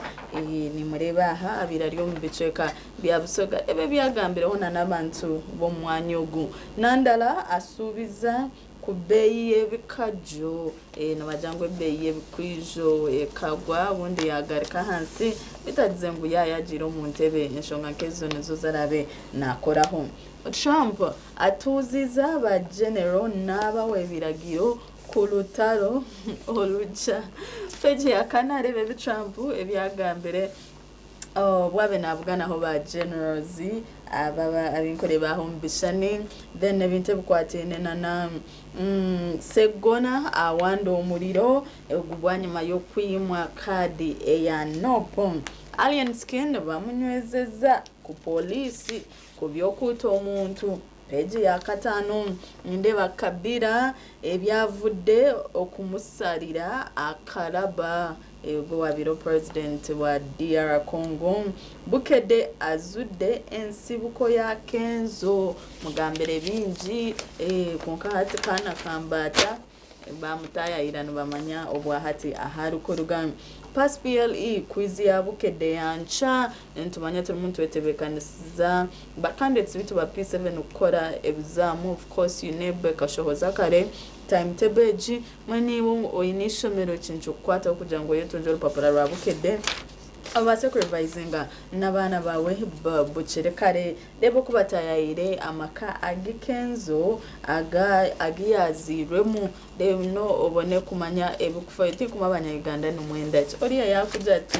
Nimureeba aha abaire ari omu bicweka bya Busoga. Reeba ebi agambireho n'abantu b'omu mwanya ogu. Nandala asuubiza ku beeyi y'ebikajjo. Nibagira ngu ebeeyi y'ebikwijo ekagwa obundi yagaruka ahansi beitu agize ngu yaaba yagiire omu ntebe enshonga nk'ezo nizo z'araabe naakoraho. Trump atuuzize ba General n'abawa ebiragiro ku rutaro orukya. Peegi ya kana reeba ebi Trump ebi agambire obu abe nabuganaho ba Generals aba abinkureeba aha omu bishushani then ebintu ebikwataine nana Sseggona awanda omuriro ogu bwanyima y'okwimwa kaadi eya NUP. Alien Skin bamunywezeza ku pooriisi ku by'okwita omuntu. Peegi ya kataano nindeeba Kabila ebyavudde okumusarira akaraba ogwo owaabaire purezidenti wa DR Congo. Bukedde azudde ensibuko ya Kenzo. Mugambire bingi kwonka hati kaana kambaata Baamutaayayira nibamanya obwahati ahu arikuruga. Pass PLE quiz ya Bukedde ya nkya nitumanya turimu nitwetebeekanisiza ba candidates beitu ba P7 kukora ebizaamu of course UNEB ekashohoza kare time table egi mbwenu iwe oine eishomero eki nikikukwataho kugira ngu oyetungye orupapura rwa Bukedde obaase kurivayizinga n'abaana baawe bukiri kare. Reeba oku bataayaayire amaka agi Kenzo agu yaazairwemu reero obone kumanya ebirikufayo. Tinkumanya Abanya-Uganda nimwenda ki? Oriya yaakugira ati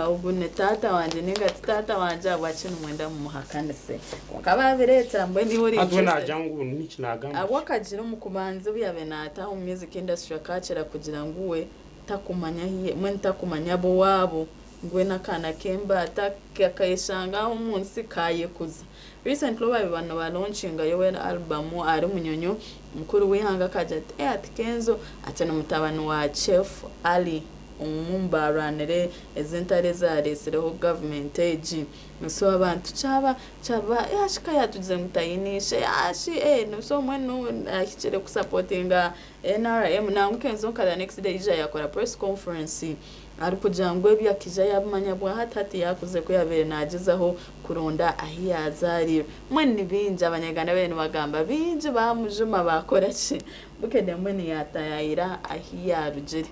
ogu ni taata wangye nainga ti taata wangye ahabwaki nimwenda mumuhakanise? Kwonka baabireeta mbwenu iwe ori Hati we interested. naagira ngu niki naagamba ki? Ahabw'akagira omu kubanza obu yaabaire naataaha omu music industry akaakira kugira ngu we takumanya ahi mbwenu takumanya ab'owaabo. Mbwenu akaana k'embaata kakeshanga aho omu nsi kaayekuza. Recently obu baabaire nibalaunchinga Yoweri album ahari Munyonyo, mukuru w'eihanga akagira ati, Eh ati Kenzo ati ni mutabani wa Chef Ali omwe omu baarwanire ezi entaro ezaareetsireho gavumenti egi. So abantu kyaba kyaba eh shi ka yaatugize ngu taine ishe, ah shi eh so mbwenu ahikire kusapotinga NRM. Nangwa Kenzo nka the next day yaija yaakora press conference Arikugira ngu ebi akaija yaabimanya bwa hati hati yaakuze ku yaabaire naagyezaho kuronda ahi yaazaariirwe. Mbwenu ni bingi Abanyaganda babaire nibagamba bingi baamujuma baakora ki. Bukedde mbwenu yaataayaayira ahi yaarugire.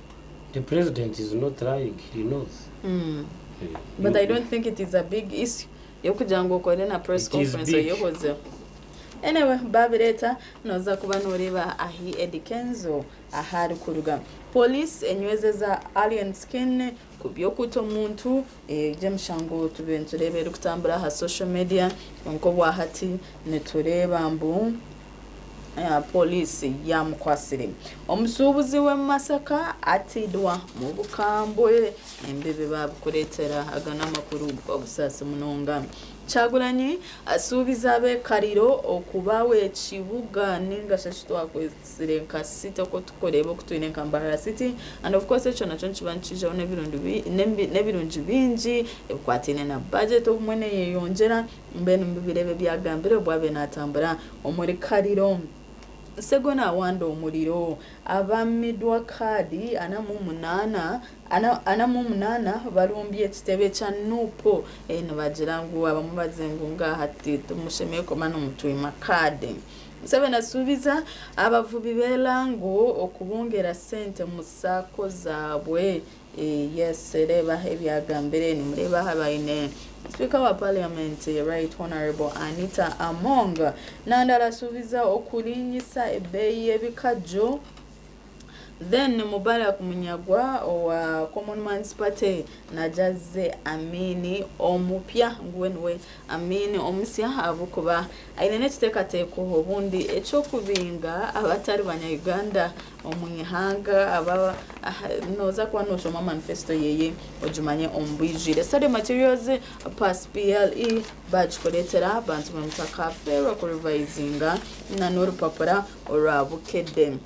The president is not lying, he knows. But I don't think it is a big issue y'okugira ngu okore na press It is conference big. oyehozeho. Anyway, baabireeta nooza kuba nooreeba ahi Eddy Kenzo Ahu arikuruga. Police enywezeza Alien Skin ku by'okwita omuntu. Egi emishango tubaire nitureeba erikutambura aha social media kwonka obwahati nitureeba mbu Police yamukwatsire. Omusuubuzi w'e Masaka atiidwa mu bukambwe embibi baabikureetera. Aga n'amakuru g'obusaasi munonga. Kyagulanyi asuubiza ab'e Kaliro okubawa ekibuga ninga shi eki twakwetsire nka city oku turikureeba oku twine nka Mbarara city and of course ekyo nakyo nikiba nikiijaho n'ebirungi bingi ebikwataine na budget obumwe neyeyongyera mbwenu nibireeba ebi agambire obu abaire natambura omuri Kaliro. Ssegona awanda omuriro abamidwa kaadi 48 barumbya ekitebe kya NUP nibagira ngu abamwe bagizire ngu ngaaha timushemereire kuba nimutwima kaadi. Museveni asuubiza abavubi b'erango okubongera sente omu saako zaabwe. Yes reeba ebi agambire nimureeba aha baine Sipiika wa Parliament Right Honourable Anita Among. Nandala asuubiza okurinyisa ebeeyi y'ebikajjo. Then Mubarak Munyagwa owa Common Man's Party najaze Amini omupya nguwe niwe Amini omusya ahabw'okuba aine n'ekiteekateeko obundi eky'okubinga abatari banya-Uganda omu ihanga aba noza kuba noshoma manifesto yeye ogimanye omu bwijwire. Study materials pass PLE bagikureetera bantu bamutaka kurivayizinga na n'orupapura orwa Bukedde.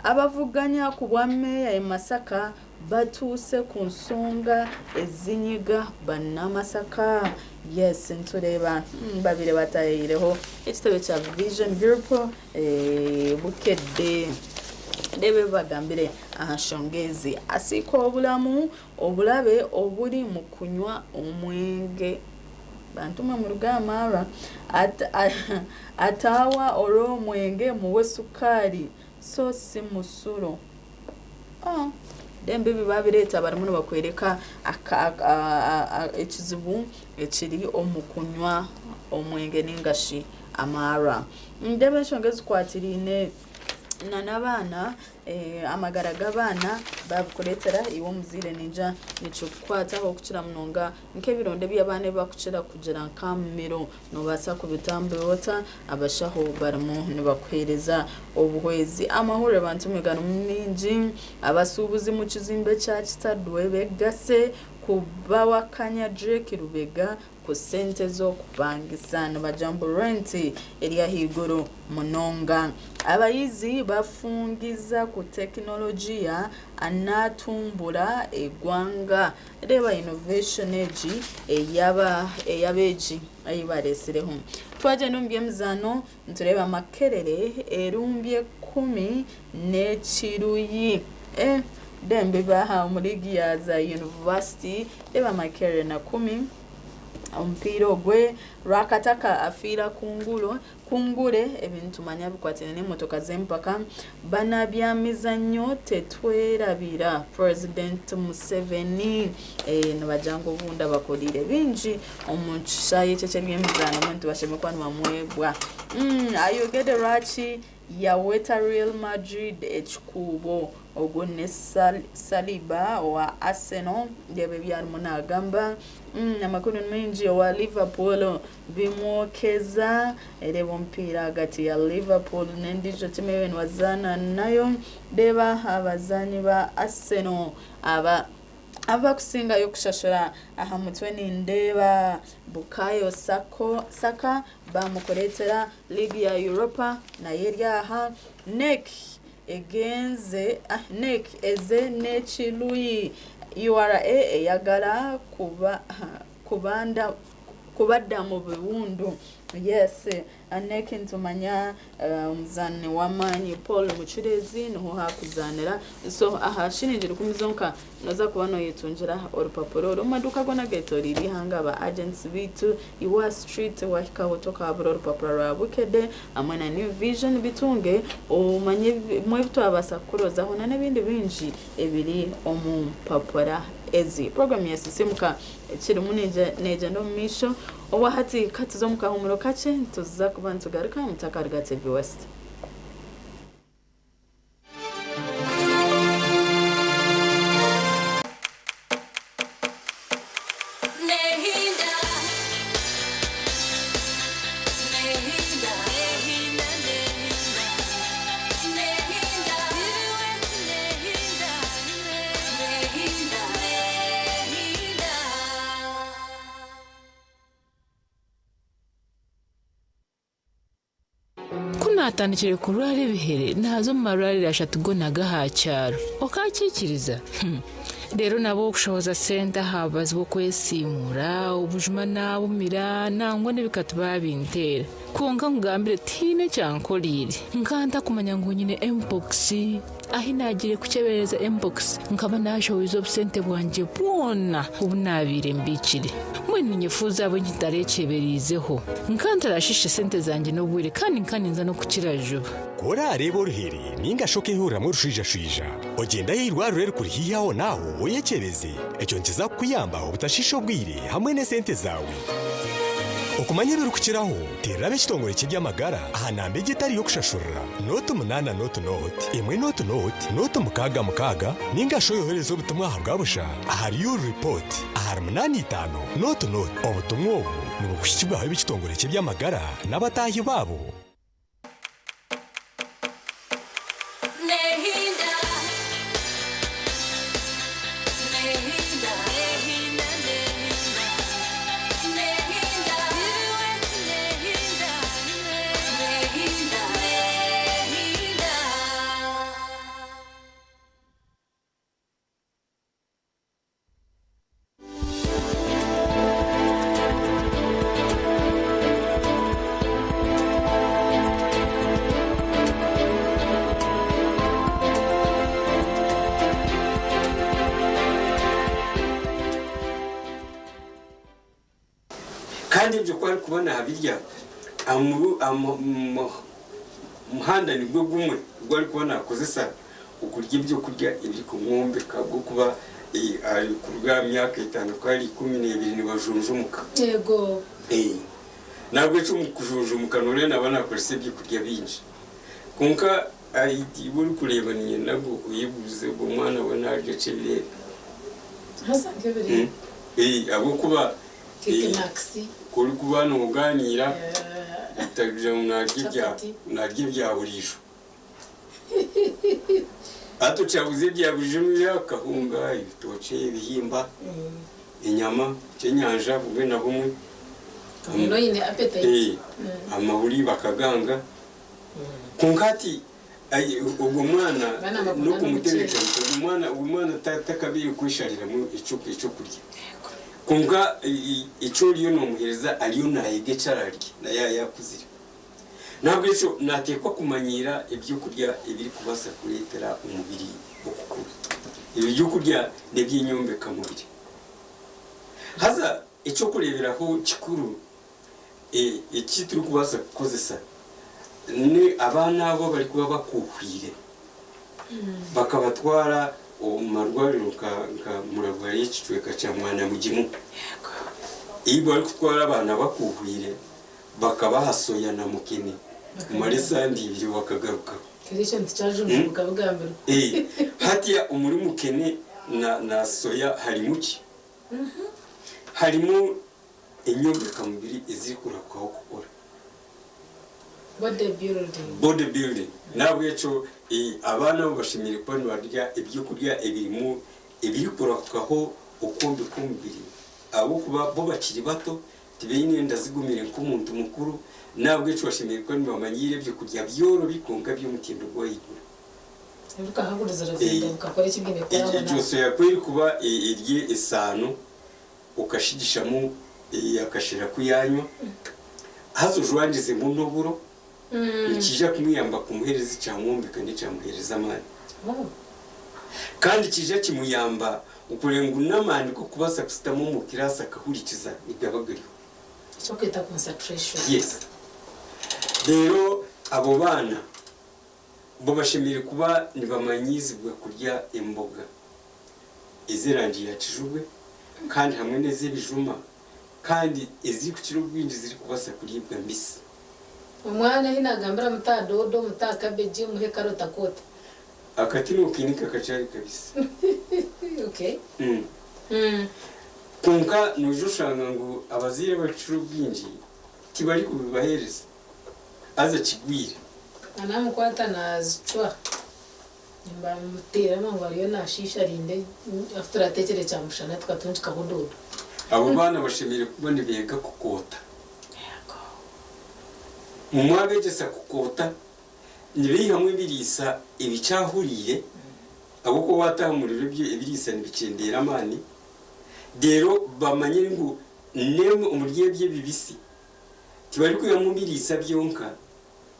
Abavuganya ku bwa meeya e Masaka batuuse ku nsonga ezinyiga bannamasaka. Yes, nitureeba babire batayireho ekitebe kya Vision Group Bukedde. Reeba ebi bagambire aha nshonga ezi. Asiika obulamu oburabe oburi mu kunywa omwenge. Bantu mwe muruge aha marwa. Ataawa orw'omwenge muwe sukaari so si musuro. Dembe ebi babireeta barimu nibakwereka ekizibu ekiri omu kunywa omwenge ningashi amarwa. Ndeeba enshonga ezikwatiraine na n'abaana, amagara g'abaana babikureetera iwe omuzaire ningira nikikukwataho okukira munonga nk'ebironda ebi abaana ebi bakukira kugira nka mumiro nobaasa kubitambura ota? Abashaho barimu nibakuheereza obuhwezi. Amahurire bantu mwe garimu mingi. Abasuubuzi mu kizimbe kya Kitadwe begase kubawakanya Drake Lubega ku sente z'okupangisa nibagira ngu renti eri ahaiguru munonga. Abayizi bafungiza ku tekinologiya anatumbura egwanga. Reeba innovation egi ey'abeegi ei bareetsireho. Twagyenda omu by'emizaano nitureeba Makerere erumbye 10 n'ekiruyi. Dembe baha omu liigi ya za university reeba Makerere na 10. Omupiira ogwe Rwakataka afiira kungure ebintu manya bikwatiraine n'emotoka z'empaka. Banabyamizanyo tetwerabira President Museveni. Nibagira ngu obundi abakorire bingi omu kishaayi ekyo eky'ebyemizaano mbwenu tibashemereire kuba nibamwebwa. Ayogedde lwaki yaweta Real Madrid ekikuubo. Ogwo ni Saliba owa Arsenal. Reeba ebi arimu naagamba. Amakuru ni maingi owa Liverpool bimwokeza. Reeba omupiira ahagati ya Liverpool n'endiijo tiimu ei nibazaana nayo. Reeba abazaani ba Arsenal aba abakusingayo kushashura aha mutwe nindeeba Bukayo Saka bamukureetera liigi ya Europa nayo eri aha. NEC egenze NEC eze n'ekiruyi. URA eyagala kuba kubanda kubadda mu biwundu. Yes, NEC nitumanya omuzaani w'amaani Paul Mucureezi niho hakuzaanira. So aha shiringi 10 zonka noza kuba noyetungira orupapuro oru omu maduuka goona ageetoreire eihanga aba agents biitu Iwa Street wahikaho tokabura orupapura rwa Bukedde hamwe na New Vision bitunge omanye bimwe ebi twabaasa kukurozaho na n'ebindi bingi ebiri omu mpapura ezi. Puroguramu ya Sisimuka ekirimu neegyenda omu maisho. Obwahati katuze omu kahumuro kakye nituza kuba nitugaruka mutakaruga TV West. Ku naatandikire kurwara ebihere naaza omu marwariro ashatu goona ag'aha kyaro. Okaakiikiriza? Reero nabwo okushohoza sente aha bubazi bw'okwesiimuura, obujuma naabumira, nangwa n'ebikatu baabinteera. Kwonka nkugambire tihaine ekyankoreire. Nkaba ntakumanya ngu nyine mpox. Ahi naagiire kukyeberereza mpox, nkaba naashohoize obusente bwangye bwona obu naabaire mbiikire. Mbwenu ninyefuuza ahabw'enki ntareekyebereizeho. Nkaba ntarashiishe sente zangye n'obwire kandi nkaba ninza n'okukira juba. Ku oraareebe oruhere nainga shi okeehuriramu orushwijashwija, ogyende aha irwariro erikuri haihi ahonaaho oyekyebeze. Ekyo nikiza kukuyamba obutashiisha obwire hamwe n'esente zaawe. Okumanya ebirikukiraho, teerera ab'ekitongore ky'eby'amagara aha namba egi etari y'okushashurira, nooti munaana nooti nooti, emwe nooti nooti, nooti mukaaga mukaaga, ninga shi oyohereze obutumwa aha bwa busha ahari YouReport ahari munaana itaano nooti nooti. Obutumwa obu nibukuhikibwaho ab'ekitongore ky'eby'amagara n'abataahi baabo. Kandi ebyo ku arikuba naabirya, omuhanda nigwo gumwe ogu arikuba naakozesa okurya ebyokurya ebirikumwombeka ahabw'okuba kuruga aha myaka etaano kuhika ahari 12 nibajunjumuka. N'ahabw'ekyo omu kujunjumuka nooreeba naaba naakoresa ebyokurya bingi. Kwonka iwe orikureeba niinyenda nabwo oyebuuze ogwo mwana we naarya ki ebiro ebi? Ahabw'okuba Ku orikuba noogaaniira otagira ngu naarya ebya buriijo. Hati okyabuza ebya buriijo noija akahunga, ebitookye, ebihimba, enyama, ekyenyanja bumwe na bumwe, amahuri bakaganga. Kwonka hati ogwo mwana n'okumutebeekanisa, ogwo mwana takabaire kweshariramu ekyokurya. Kwonka eki oriyo noomuheereza ariyo naayega eki araarye na yaaba yaakuzire. N'ahabw'ekyo naateekwa kumanyiira eby'okurya ebirikubaasa kureetera omubiri okukura. Ebyo by'okurya n'eby'enyombeka-mubiri. Haza eky'okureeberaho kikuru eki turikubaasa kukozesa ni abaana abo abarikuba bakuuhwire bakabatwara omu marwariro nka Murabwa y'ekicweka kya Mwanamugimu. Ei barikutwara abaana bakuuhwire bakabaha soya na mukene kumara esande ibiri bakagaruka. Hatiya omuri mukene na soya harimu ki? Harimu enyombekamubiri ezirikurahukaho kukora. Body building. Body building. N'ahabw'ekyo abaana abo bashemereire kuba nibarya ebyokurya ebirimu ebirikurahukaho okwombeka omubiri ahabw'okuba bo bakiri bato tibaine enda zigumire nk'omuntu mukuru n'ahabw'ekyo bashemereire kuba nibamanyiira ebyokurya byorobi kwonka by'omutindo gw'ahaiguru. Egyo soya ku erikuba eri esaano okashigishamu akashera ku yaanywa, haza ojwangizemu n'oburo, nikiija kumuyamba kumuheereza ekyamwombeka n'ekyamuheereza amaani. Kandi kiija kimuyamba okureeba ngu n'amaani g'okubaasa kusitama omu kiraasi akahurikiza nigaba gariho. Eky'okweta concentration. Yes. Reero abo baana bo bashemereire kuba nibamanyiizibwa kurya emboga. ez'erangi ya kijubwe kandi hamwe n'ez'ebijuma kandi ezirikukira obwingi zirikubaasa kuriibwa mbisi. Omwana ahi nagambira muta aha doodo, muta aha cabbage, muhe carrot akoota. Akati nokiinika kakyari kabisi. Okay. Kwonka noija oshanga ngu abazaire abarikukira obwingi tibarikubibaheereza haza kigwire. Namukwata nazicwa. Nibamuteera ngu ariyo nashiisha arinde ahu turateekyere kyamushana tukatungikaho doodo. Abo baana bashemereire kuba nibeega kukoota. Mwabegyesa kukoota, nibaihamu ebiriisa ebikyahuriire ahabw'okuba waata aha muriro ebiriisa nibikyendeera amaani, reero bamanye ngu n'emwe omuri ebyo ebibisi tibarikwihamu biriisa byonka,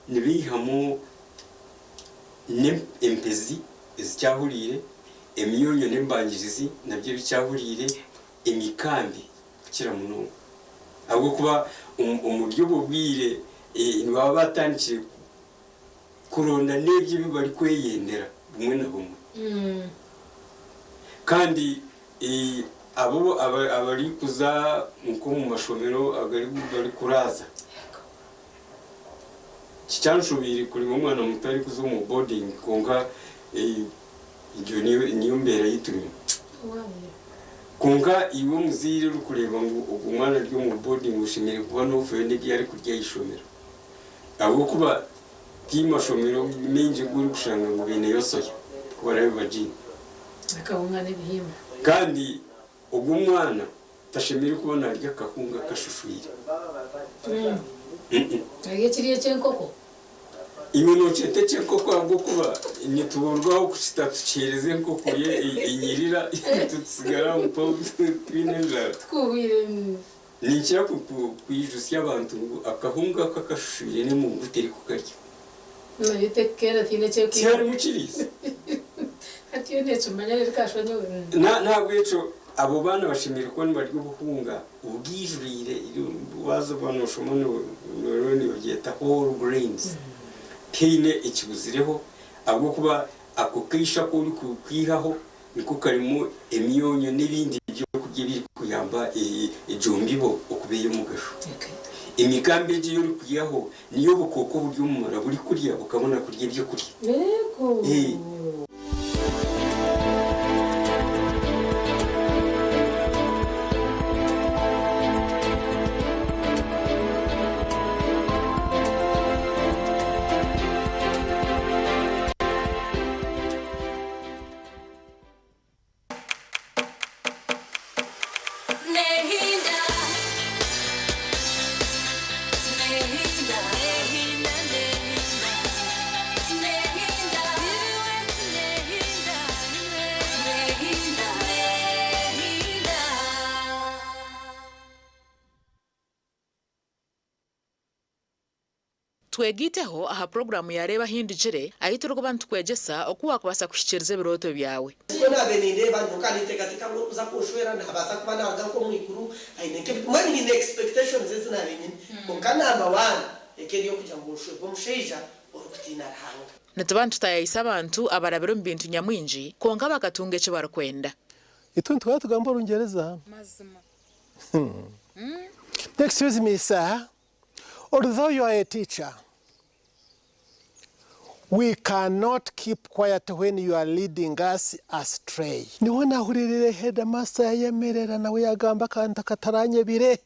Nibaihamu n'empezi ezikyahuriire, emyonyo n'embangirizi nabyo ebikyahuriire, emikambi kukira munonga. Ahabw'okuba omuri obwo bwire nibaba baatandikire kuronda n'ebyo ebi barikweyendera bumwe na bumwe. Kandi. Abo abarikuza nk'omu mashomero agarikuraaza, tikyanshobeire kureeba omwana muto arikuza omu boarding kwonka egyo niyo mbeera ei turimu. Kwonka iwe omuzaire orikureeba ngu ogwo mwana ari omu boarding oshemereire kuba noofayo n'ebi arikurya aha ishomero ahabw'okuba ti mashomero maingi agu orikushanga ngu baineyo soya ku baraabe bagiine. Akahunga n'ebihimba. Kandi ogwo omwana tashemereire kuba naarya akahunga akashushwire. Arya ekiri eky'enkoko. Iwe nookyeta eky'enkoko ahabw'okuba nituburwaho kukita tukiheereza enkoko yo enyirira tutsigara aho mpaho twine enjara. Tukuhwire. Ninkira kwijutsya abantu ngu akahunga ako akashushwire n'emungu terikukarya. Nayo tekukenda tihaine eki erikwija. Tiharimu kiriisa. Hati yo nekimanya reero kashwa nyowe. N'ahabw'ekyo abo baana bashemereire kuba nibarya obuhunga obwijwire, waaza nooshoma nooreeba nibabyeta whole grains. Tihaine ekibuzireho ahabw'okuba ako kaisho aku orikukaihaho Niko karimu emyonyo n'ebindi by'okurya ebirikuyamba egyo mbibo okuba ey'omugasho. Emigambi egyo ei orikwihaho niyo obukooko oburi omu mara burikurya bukabona kurya ebyokurya. Twegaiteho aha puroguraamu ya Reeba Ahindugire ahu turikuba nitukwegyesa oku waakubaasa kuhikiiriza ebirooto byawe. Nikwo naabaire nindeeba nyowe nkaba ninteekateeka ngu orikuza kunshwera naabaasa kuba naaruga nk'omu iguru aine nk'ebi mbwenu nyine expectations ezi naabaire nyine kwonka number one eka eri ey'okugira ngu nshwerwe omushaija orikutiina Ruhanga. Nituba nitutaayaayisa abantu abarabire omu bintu nyamwingi kwonka bakatunga eki barikwenda. Itwe nituhora tugamba Orungyereza. Mazima. Excuse me sir, although you are a teacher, we cannot keep quiet when you are leading us astray. Niho nahuririire headmaster yayemerera nawe yagamba akantu akataranyebire.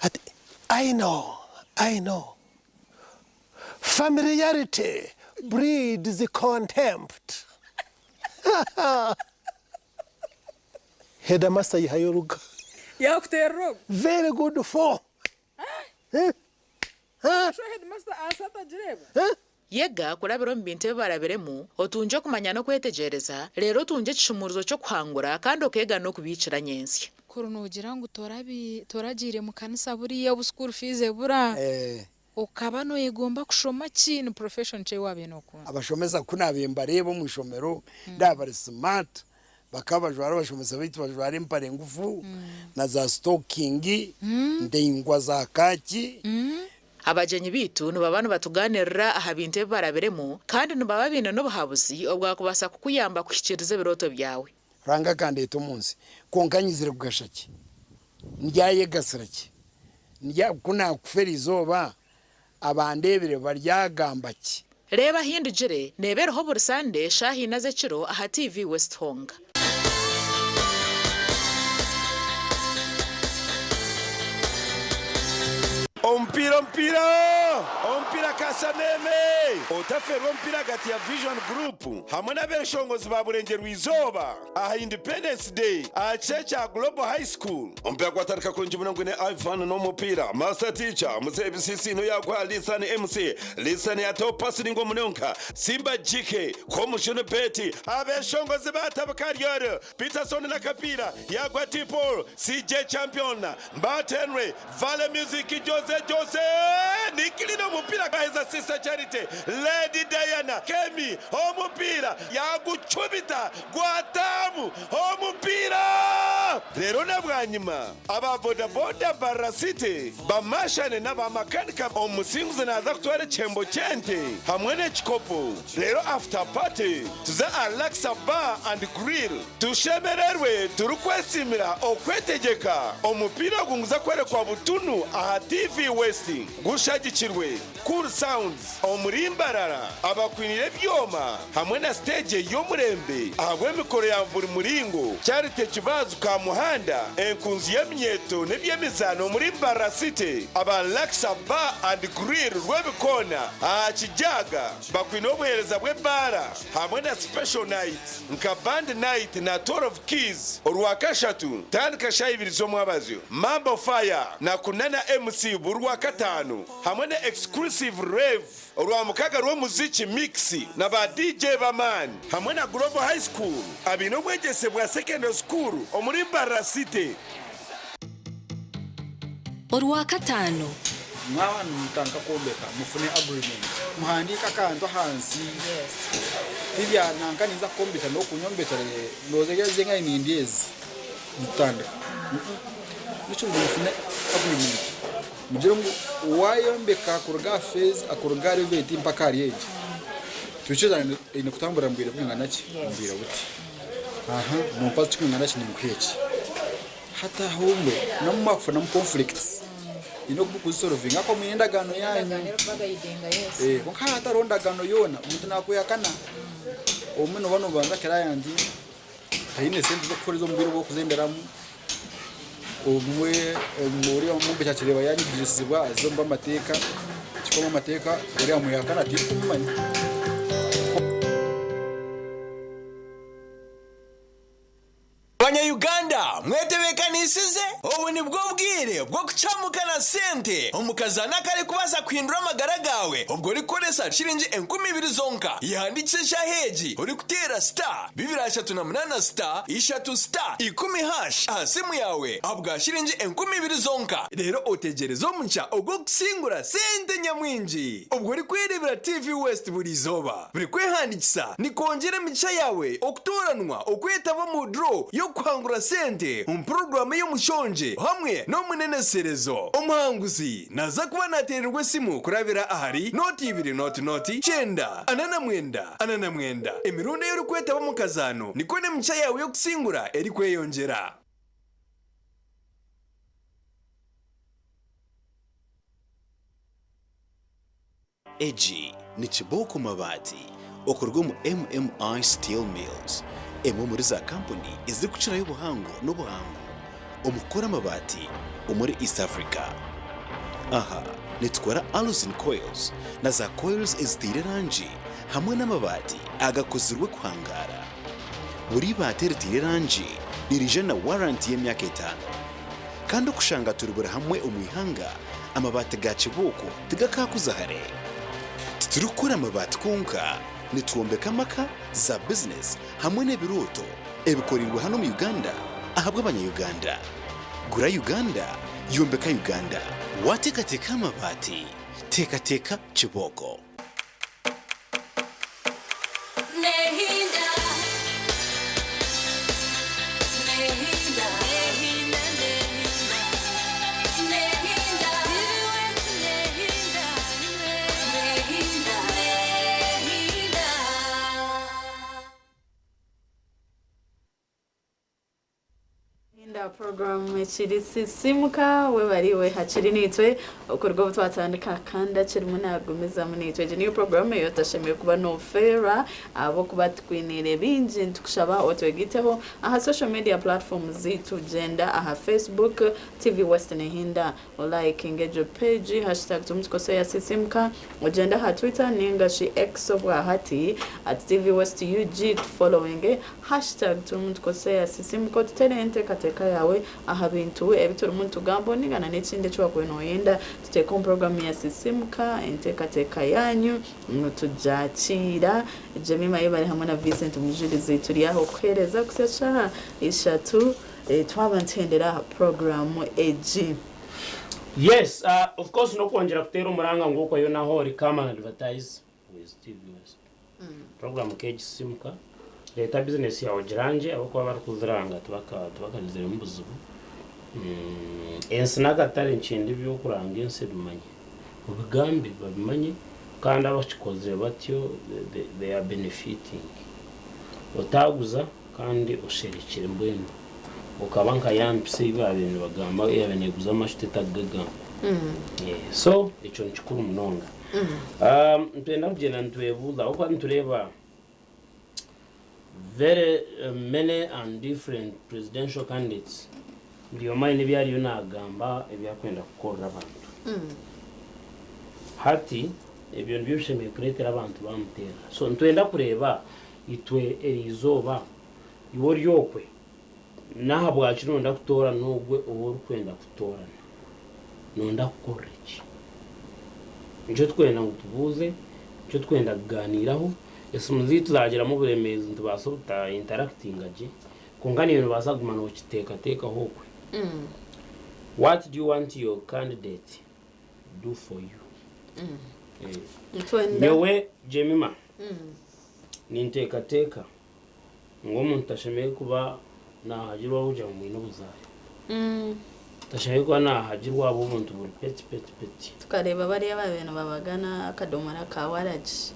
Ati, I know, I know. Familiarity breeds contempt. Headmaster ayihayo oruga. Yakuterera ogwo. Very good for. Sho headmaster ansi atagireba. Yega kurabira omu bintu ebi barabiremu, otungye okumanya n'okwetegyereza, reero otungye ekishumuurizo ky'okuhangura kandi okeega n'okubiikira nyentsya. Kuri noogira ngu toragiire mu kanisa buriya obu school fees ebura, okaba noyegomba kushoma ki? Ni profession ki ei waabaire nookunda? Abashomesa ku naabaire mbareeba omu ishomero ndaaba bari smart, bakaba bajwara abashomesa baitu bajwara empare ngufu na za sitokingi ndaingwa za kaaki. Abagyenyi baitu nibaba nibatugaaniirira aha bintu ebi barabiremu kandi nibaba baine n'obuhabuzi obwakubaasa kukuyamba kuhikiiriza ebirooto byawe. Ruhanga akandeeta omu nsi, kwonka nyizire kugasha ki? Ndyayegasira ki? Ndya, ku naakufa eri izooba, abandeebire baryagamba ki? Reeba Ahindugire neeba eriho buri Sande shaaha ina z'ekiro aha TV West Honga. Omupiira omupiira omupiira Kasameme! Otaferwa omupiira ahagati ya Vision Group hamwe n'abeshongozi ba Burengyerwa Izooba aha Independence Day aha kishaayi kya Global High School. Omupiira gwatandika kurungi munonga gwine Ivan n'omupiira, Master Teacher, Muzeeyi Bisisiino yaguha Lisan MC, Lisan yataho pasi ningwa munonga, Simba GK, Komushunu Betty, abeshongozi batabuka Ariel, Peterson n'akapiira yaguha T Paul, CJ Champion, Mbat Henry, Vale Music, Jose Jose, Nick. Jacqueline omupiira gwaheza Sister Charity, Lady Diana, Kemi omupiira yagucumita gwataamu omupiira! Reero na bwanyima aba boda boda Mbarara City bamashane n'aba makanika omusinguzi naaza kutwara ekihembo ky'ente hamwe n'ekikopo reero after party tuze aha Laksa Bar and Grill Tushemererwe turikwesiimira okwetegyeka. Omupiira ogu niguza kworekwa butunu aha TV West gushagikirwe Cool Sounds omuri Mbarara abakwiniire ebyoma hamwe na siteegi ey'omurembe ahabw'emikoro ya buri muringo. Charity Kibaazu Kamuhanda, enkunzi y'eminyeeto n'eby'emizaano omuri Mbarara City, aba Laksa Bar and Grill Rwebikoona aha Kijaaga bakwine obuheereza bw'ebaara hamwe na Special Night. Nka Band Night na 12 Keys Orwakashatu tandika shaaha ibiri z'omwabazyo, Mambo Fire na Kunana MC buri Rwakataano hamwe na Exclusive Rave Orwamukaga rw'omuziki Mix na ba DJ b'amaani hamwe na Global High School abaine obwegyese bwa Secondary School omuri Mbarara City. Orwakataano. Mwaba nimutandika kwombeka mufune agreement muhandiike akantu ahansi tibya nanka ninza kukwombekyera nokunyombekyera ndowooza ezi engahi nindya ezi nitutandika nikirungi mufune agreement mugire ngu wayombeka kuruga aha phase kuruga aha level egi mpaka ahari egi twikirizane eine kutamburira mu bwire bwingana ki omu bwire buti aha nompa kirikwingana ki ninkuha eki. Hati ahumbwe n'obu mwakufunamu conflicts nyine oku murikuzisolovinga ahakuba mwine endagaano yaanyu. Kwonka haaba hatariho ndagaano yoona omuntu naakwehakana. Obumwe nooba noobanza client taine sente z'okukora ezi omu bwire obu orikuzenderamu, obumwe oriya omwombeki akireeba yaanyigirisibwa aza omu b'amateeka, ekikuru omu b'amateeka oriya amwehakana tirikumumanya. Banya Uganda mwetebekanisize? Obu nibwo bwire bw'okucamuka na sente omu kazaano akarikubaasa kuhindura amagara gaawe obwo orikukoresa shiringi 2000 zonka. Yehandiikise eshaaha egi orikuteera star 238 star ishatu star ikumi hash aha simu yaawe ahabwa shiringi 2000 zonka reero otegyereze omugisha ogw'okusingura sente nyamwingi obwo orikwereebera TV West buri izooba. Buri kwehandiikisa nikwongyera emigisha yaawe okutooranwa okwetaba omu draw y'okuhangura sente omu puroguraamu ey'omushongye hamwe n'omuneneserezo. Omuhanguzi naaza kuba naateererwa esimu kurabira ahari nooti ibiri nooti nooti kyenda ana na mwenda ana na mwenda. Emirundi ei orikwetaba omu kazaano nikwo n'emigisha yaawe y'okusingura erikweyongyera. Egi ni Kibooko Mabaati okuruga omu MMI Steel Mills, emwe omuri za kampuni ezirikukirayo obuhango n'obuhangu omu kukora amabaati omuri East Africa. Aha nitukora Alusin Coils na za coils eziteire erangi hamwe n'amabaati agakozirwe kuhangaara. Buri ibaati eriteire erangi niriija na waranti y'emyaka etaano. Kandi okushanga turi buri hamwe omu ihanga, amabaati ga kibooko tigakaakuza hare. Titurikukora amabaati kwonka, nitwombeka amaka, za bizinesi hamwe n'ebirooto ebikoreirwe hanu omu Uganda ahabw'abanya-Uganda. Gura Uganda, yombeka Uganda. Waateekateeka aha mabaati, teekateeka kibooko. Hinda program ekiri sisimuka webare iwe hakiri naitwe okuruga obu twatandika kandi akirimu nagumizamu naitwe egi niyo program ei otashemereire kuba nofeerwa ahabw'okuba tukwiniire bingi nitukushaba otwegaiteho aha social media platforms zaitu gyenda aha Facebook TV West Nehinda Olayikinge egyo peegi, hashtag Tumutukoseya Sisimuka, ogyende aha Twitter ninga shi X obwahati, at TV West UG, tufolowinge, hashtag Tumutukoseya Sisimuka otutereho enteekateeka yaawe aha bintu ebi turimu nitugamba ninga na n'ekindi eki wakubaire nooyenda tuteeke omu puroguraamu ya Sisimuka, enteekateeka yaanyu nitugyakiira. Jemima Yebare hamwe na Vincent Mujurizi turi aha okukuheereza kuhitsya shaaha ishatu. Twaba nituhendera aha puroguraamu egi. Yes, of course n'okwongyera kuteera omuranga ngu okwayo naho ori come and advertise with TV West. Program nk'egisimuka, reeta bizinesi yaawe ogirangye ahabw'okuba abarikuziranga tibakagiziremu buzibu. Ensi n'akatare nikyenda eby'okuranga ensi ebimanye. Obigambe babimanye kandi abakikozire batyo they are benefiting. Otaaguza kandi osherekire mbwenu okaba nka ya mpisi ei baabaire nibagamba eyaabaire neeguza amashuta etarikugagamba. So ekyo nikikuru munonga. Nitwenda kugyenda nitwebuuza ahabw'okuba nitureeba very many and different presidential candidates buri omwe aine ebi ariyo naagamba ebi arikwenda kukorera abantu. Hati ebyo nibyo bishemereire kureetera abantu baamuteera. So nitwenda kureeba itwe eriizooba iwe ori okwe n'ahabwaki nooyenda kutoorana ogwe ou orikwenda kutoorana. Nooyenda kukorera ki? Nikyo turikwenda ngu tubuuze, nikyo turikwenda kugaaniiraho. Esimu zaitu zaagiramu oburemeezi nitubaasa obuta interactinga gye, kwonka naiwe noobaasa kuguma nookiteekateekaho okwe. What do you want your candidate do for you? Nyowe Jemima, ninteekateeka ngu omuntu tashemereire kuba naahagirwa ahabw'okugira ngu mwine obuzaare. Tashemereire kuba naahagirwa ahabw'obuntu buri peti peti peti. Tukareeba bariya abaabaire nibabagana akadomora ka waragi.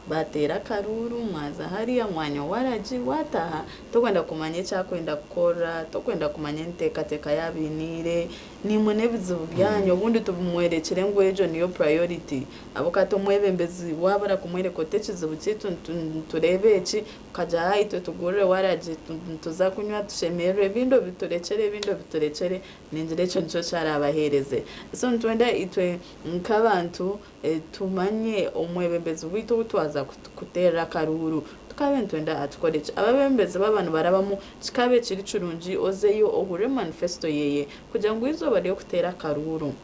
Baateera akaruuru, mwaza hariya mwanywa waragi, waataaha tokwenda kumanya eki arikwenda kukora, tokwenda kumanya enteekateeka yaaba ainiire, naimwe n'ebizibu byanyu obundi tubimworekire ngu egyo niyo priority. Ahabw'okuba hati omwebembezi waaba orakumworeka oti ekizibu kyaitu nitureeba eki, Okagira aha itwe tugurire waragi nituza kunywa tushemererwe ebindi obiturekyere ebindi obiturekyere ningira ekyo nikyo kyarabahereze. So nitwenda itwe nkabantu tumanye omwebembezi waitu ou twaza kuterera akaruuru tukabe nitwenda atukore ki. Ababembezi baba nibarabamu kikabe kiri kirungi ozeyo ohurire manifesto yeye kugira ngu eizooba ryokutera akaruuru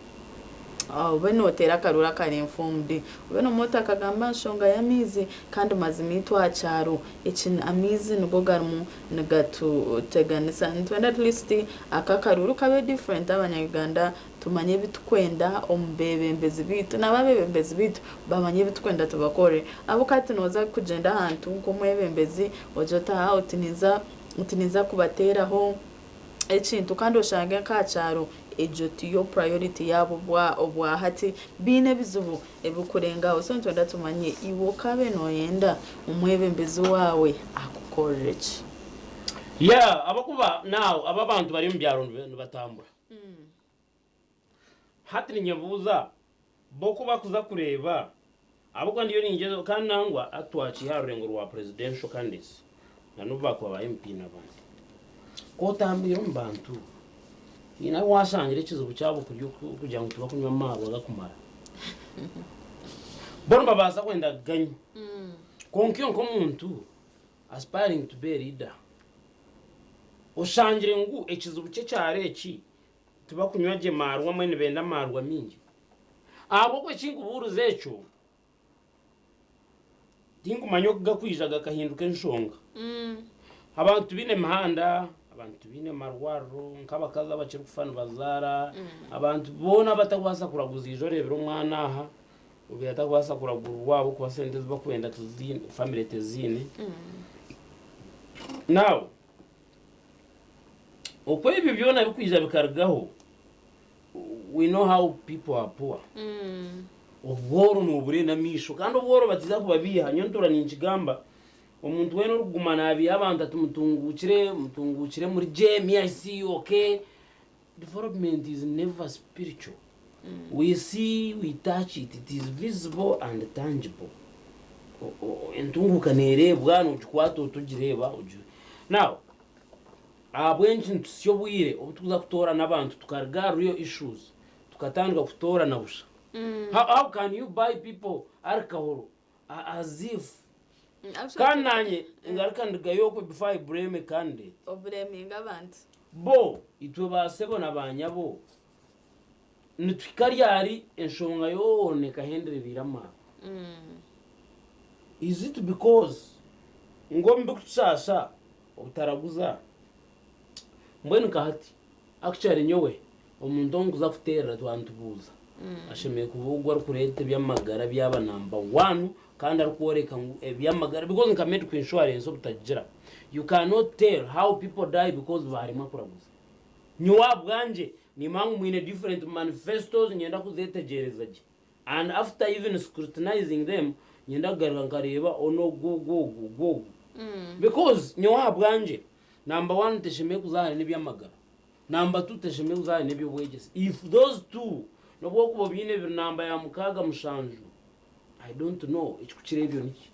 Obe noteera akaruuru akari informed. Obe nomanya oti akagamba aha nshonga y'amaizi kandi mazima itwe aha kyaro eki amaizi nigo garimu nigatuteganisa. Nitwenda at least aka akaruuru kabe different abanya Uganda tumanye ebitukwenda omu bebembezi beitu nabo abebembezi beitu bamanye ebitukwenda tubakorere. Ahabw'okuba hati noza kugyenda ahantu nk'omwebembezi ogire oti aha oti ninza oti ninza kubateeraho ekintu kandi oshange nk'aha kyaro egyo tiyo priority yaabo obwahati baine ebizibu ebirikurenga aho so nitwenda tumanye iwe okabe noyenda omwebembezi waawe akukorere ki? Yeah ahabw'okuba now aba abantu bari omu byaro nibatambura. Hati ninyebuuza bo ku bakuza kureeba ahabw'okuba ndiyo ningyezaho kandi nangwa hati twakiiha aha rurengo rwa presidential candidates na n'obu baakuba ba MP n'abandi. Ku otambwire omu bantu, haine ahu waashangire ekizibu kyabo kuri okugira ngu tibakunywa amaarwa gakumara. Bo nibabaasa kwenda kuganywa kwonka iwe nk'omuntu aspiring to be a leader, oshangire ngu ekizibu ky'ekyaro eki Tibakunywa gye maarwa mbwenu nibenda amaarwa mingi. Ahabw'okuba eki nkubuuriza ekyo, tinkumanya oku gakwija gakahinduka enshonga. Abantu tibaine mihanda, abantu tibaine marwariro, nk'abakazi abakiri kufa nibazaara, abantu boona abatakubaasa kuraguza ija oreebire omwana aha, obaire atakubaasa kuragurirwa ahabw'okuba sente ezi bakwenda tiziine, famire teziine. Now, Oku ebyo byona birikwija bikarugaho, we know how people are poor. Obworo nobureeba n'amaisho kandi obworo batiza kubabiiha. Nyowe ntuura ninkigamba, omuntu weena orikuguma nabiiha abantu ati mutunguukire, mutunguukire muri gye, me I see you okay. Development is never spiritual. We see, we touch it, it is visible and tangible. Entunguuka neereebwa, nogikwata oti ogireeba. Now, Ahabw'enki nitutsya obwire obu turikuza kutoorana abantu tukaruga aha real issues tukatandika kutoorana busha? How, how can you buy people alcohol as if kandi nanye ngaruka ndugayo okwe before I blame a candidate. Obureminga abantu. Bo itwe ba sebo na ba nyabo nituhika ryari enshonga yoona ekahendera ebaire amaarwa? Is it because ngu omu bikutushaasha Obutaraguza? Mbwenu nka hati, actually nyowe Omuntu ou nkuza kuteerera twaba nitubuuza, ashemereire kuba ogwo arikureeta eby'amagara byaba namba one kandi arikworeka ngu eby'amagara because nka medical insurance obutagigira you cannot tell how people die because baaremwa kuraguza. Nyowe ahabwangye nimanya ngu mwine different manifestos niinyenda kuzeetegyereza gye and after even scrutinizing them niinyenda kugaruka nkareeba onu ogu ogu ogu ogu ogu because nyowe ahabwangye number one teshemereire kuza hare n'eby'amagara. Namba tu teshemereire kuza hare n'eby'obwegyese. If those two n'obu orikuba obiine biri namba ya mukaaga mushanju, I don't know ekikukira ebyo niki.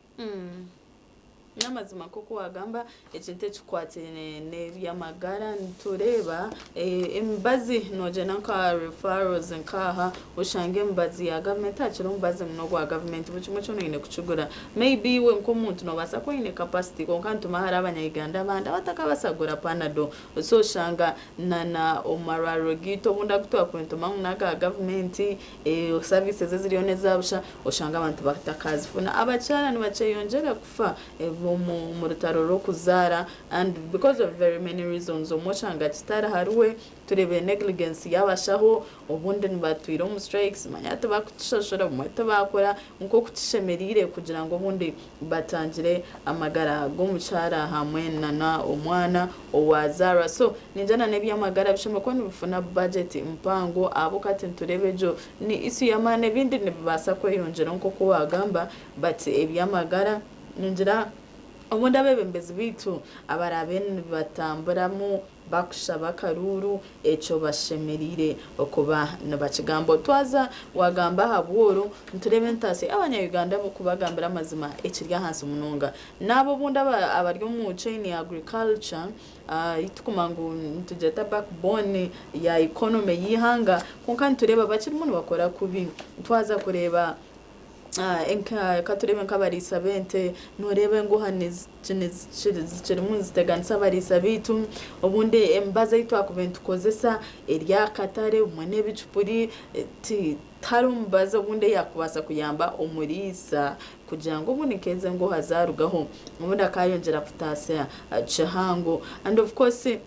N'amazima nk'oku waagamba, ekintu ekikwatiraine n'eby'amagara nitureeba emibazi noogyenda nka referrals nk'aha oshange emibazi ya gavumenti hakiri omubazi muno ogwa gavumenti buri kimwe kyona oine kukigura. Maybe iwe nk'omuntu noobaasa kuba oine capacity kwonka nituma hariho abanya-Uganda abandi abatakabaasa kugura panado. So oshanga na na omu marwariro gaitu obundi agu twakuba ngu n'aga gavumenti, services eziriyo n'eza busha, oshanga abantu batakazifuna. Abakyara nibakyeyongyera kufa omu rutaro rw'okuzaara and because of very many reasons. Obumwe oshanga kitari ahariwe, tureebire negligence y'abashaho, obundi nibatwire omu strikes, manya tibakutushashura, obumwe tibakora nk'oku kishemereire kugira ngu obundi batangire amagara g'omukyara hamwe nana omwana owazaarwa. So ningira na n'eby'amagara bishemereire kuba nibifuna budget mpango ahabw'okuba hati nitureeba egyo ni issue y'amaani ebindi nibibaasa kweyongyeraho nk'oku waagamba but eby'amagara ningira obundi abeebembezi baitu abaraabe nibatamburamu Bakushaba akaruuru, ekyo bashemereire kuba nibakigamba. Twaza wagamba aha bworo, nitureeba entaasya y'abanya-Uganda kubagambira amazima ekiri ahansi munonga. N'abo obundi abari omu chain ya agriculture, ei turikumanya ngu nitugyeta backbone ya economy y'eihanga, kwonka nitureeba bakirimu nibakora kubi. Twaza kureeba Ka tureebe nk'abariisa b'ente, nooreeba enguha zikirimu niziteganisa abariisa baitu. Obundi emibazi ei twakubaire nitukozesa eri aha katare, obumwe n'ebicupuri, tihariho mubazi obundi eyaakubaasa kuyamba omuriisa kugira ngu obundi nk'ezo enguha zaarugaho, obundi akaayongyera kutaasya kihango. And of course,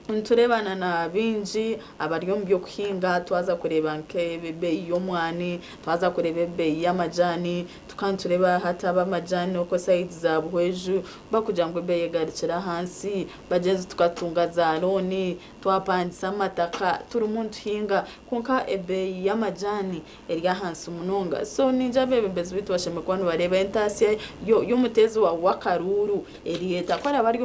Nitureeba na na baingi abari omu by'okuhinga twaza kureeba nk'ebeeyi y'omwani, twaza kureeba ebeeyi y'amajaani, tukaba nitureeba hati ab'amajaani okwo sayidi za Buhweju barikugira ngu ebeeyi egarukire ahansi, bagyezi tukatunga za looni, twapangisa amataka turimu nituhinga kwonka ebeeyi y'amajaani eri ahansi munonga. So ningira abeebembezi baitu bashemereire kuba nibareeba entaasya y'omuteezi waawe w'akaruuru eri eta. Ku araabe ari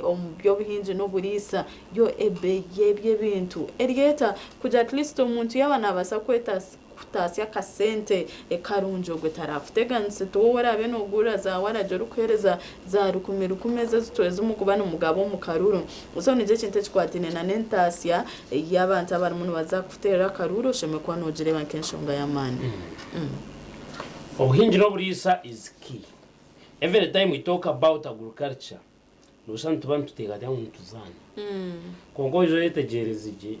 omu by'obuhingi n'oburiisa, yo ebeeyi y'ebyo ebintu eri eta kugira at least omuntu yaaba naabaasa kutaasya akasente karungi ogwo taraakuteganise. Tiwe ou oraabe noogurira za waragi orikuheereza za rukumi rukumi ezo ezi murikuba nimugaba omu karuuru. So nikyo ekintu ekikwataine n'entaasya y'abantu abarimu nibaza Kuteera akaruuru oshemereire kuba nogireeba nk'enshonga y'amaani. Obuhingi n'oburiisa is key. Every time we talk about agriculture noshusha nituba nituteekateeka ngu nituzaana. Kwonka waija oyetegyereze gye,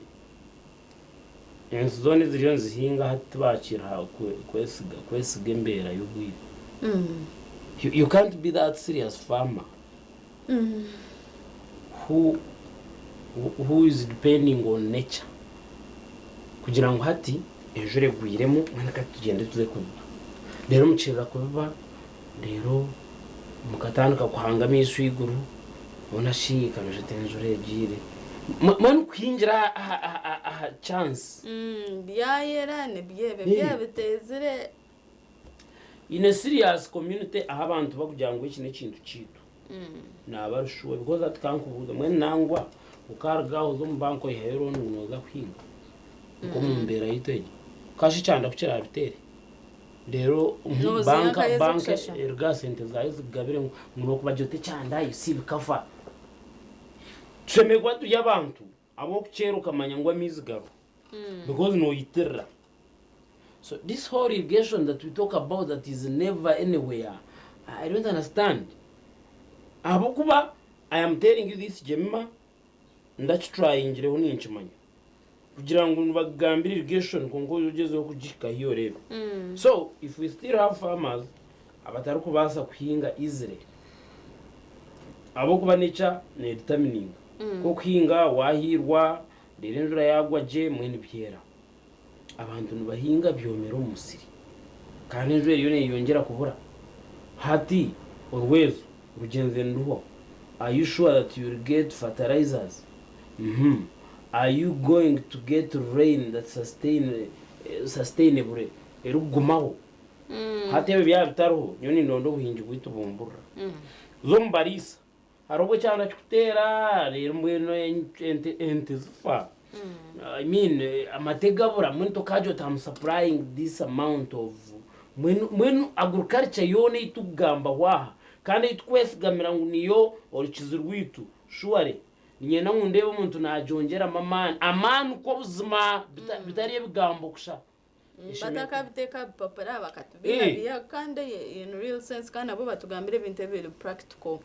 ensi zoona eziriyo nizihinga hati tibakira kwesiga kwesiga embeera y'obwire. You can't be that serious farmer who who is depending on nature kugira ngu hati enjura egwiremu mbwenu ka tugyende tuze kubiba reero mukirira kubiba reero mukatandika kuhanga amaisho eiguru hoona shi kanoshusha oti enjura egiire mbwenu kuhingira aha chance. Byayera nibyebe byabiteezire. In a serious community ahu abantu bakugira ngu eki n'ekintu kyaitu naba ari sure because hati kankubuuze mbwenu nangwa okaruga aha oze omu bank oiheyo loan ngu noza kuhinga nk'omu mbeera yaitu egi kashi ekyanda ku kirabiteere reero Noziha bank nkayo bank ez'okushasha. eruge aha sente zaayo ezikugabire ngu n'okubagira oti ekyanda you see bikafa. Tushemereire kuba turi abantu ab'okukyera okamanya ngu amaizi gariho because noyitirira. So this whole irrigation that we talk about that is never anywhere, I don't understand. Ahabw'okuba I am telling you this Jemima, ndakitrayingireho ninkimanya. Kugira ngu nibakugambira irrigation kwonka ogyezeho kugihika hi oreebe. So if we still have farmers abatarikubaasa kuhinga easily, ahabw'okuba nature nedetermininga. Nk'okuhinga wahiirwa, Reero enjura yaagwa gye mbwenu byera. Abantu nibahinga byomera omu musiri. Kandi enjura eriyo neeyongyera kubura. Hati orwezo rugyenzire niruhwaho. Are you sure that you will get fertilizers? Uhmm. Are you going to get rain that sustain sustainably erikugumaho? Hati ebyo byaba bitariho, nyowe nindonda obuhingi bwaitu bumburira. Za omu bariisa. Hariho obu ekyanda kikuteera reero mbwenu ente ente zifa. I mean amate gabura mbwenu tokaagira oti am supplying this amount of mbwenu mbwenu agriculture yoona ei tukugambaho aha kandi ei tukwesigamira ngu niyo orukizi rwaitu surely niinyenda ngu ndeebe omuntu naagyongyeramu amaani, amaani kwo buzima bitari ebigambo kusha. Batakabiteeka aha bipapura bakatubihabiha kandi in real sense kandi nabo batugambire ebintu ebiri practical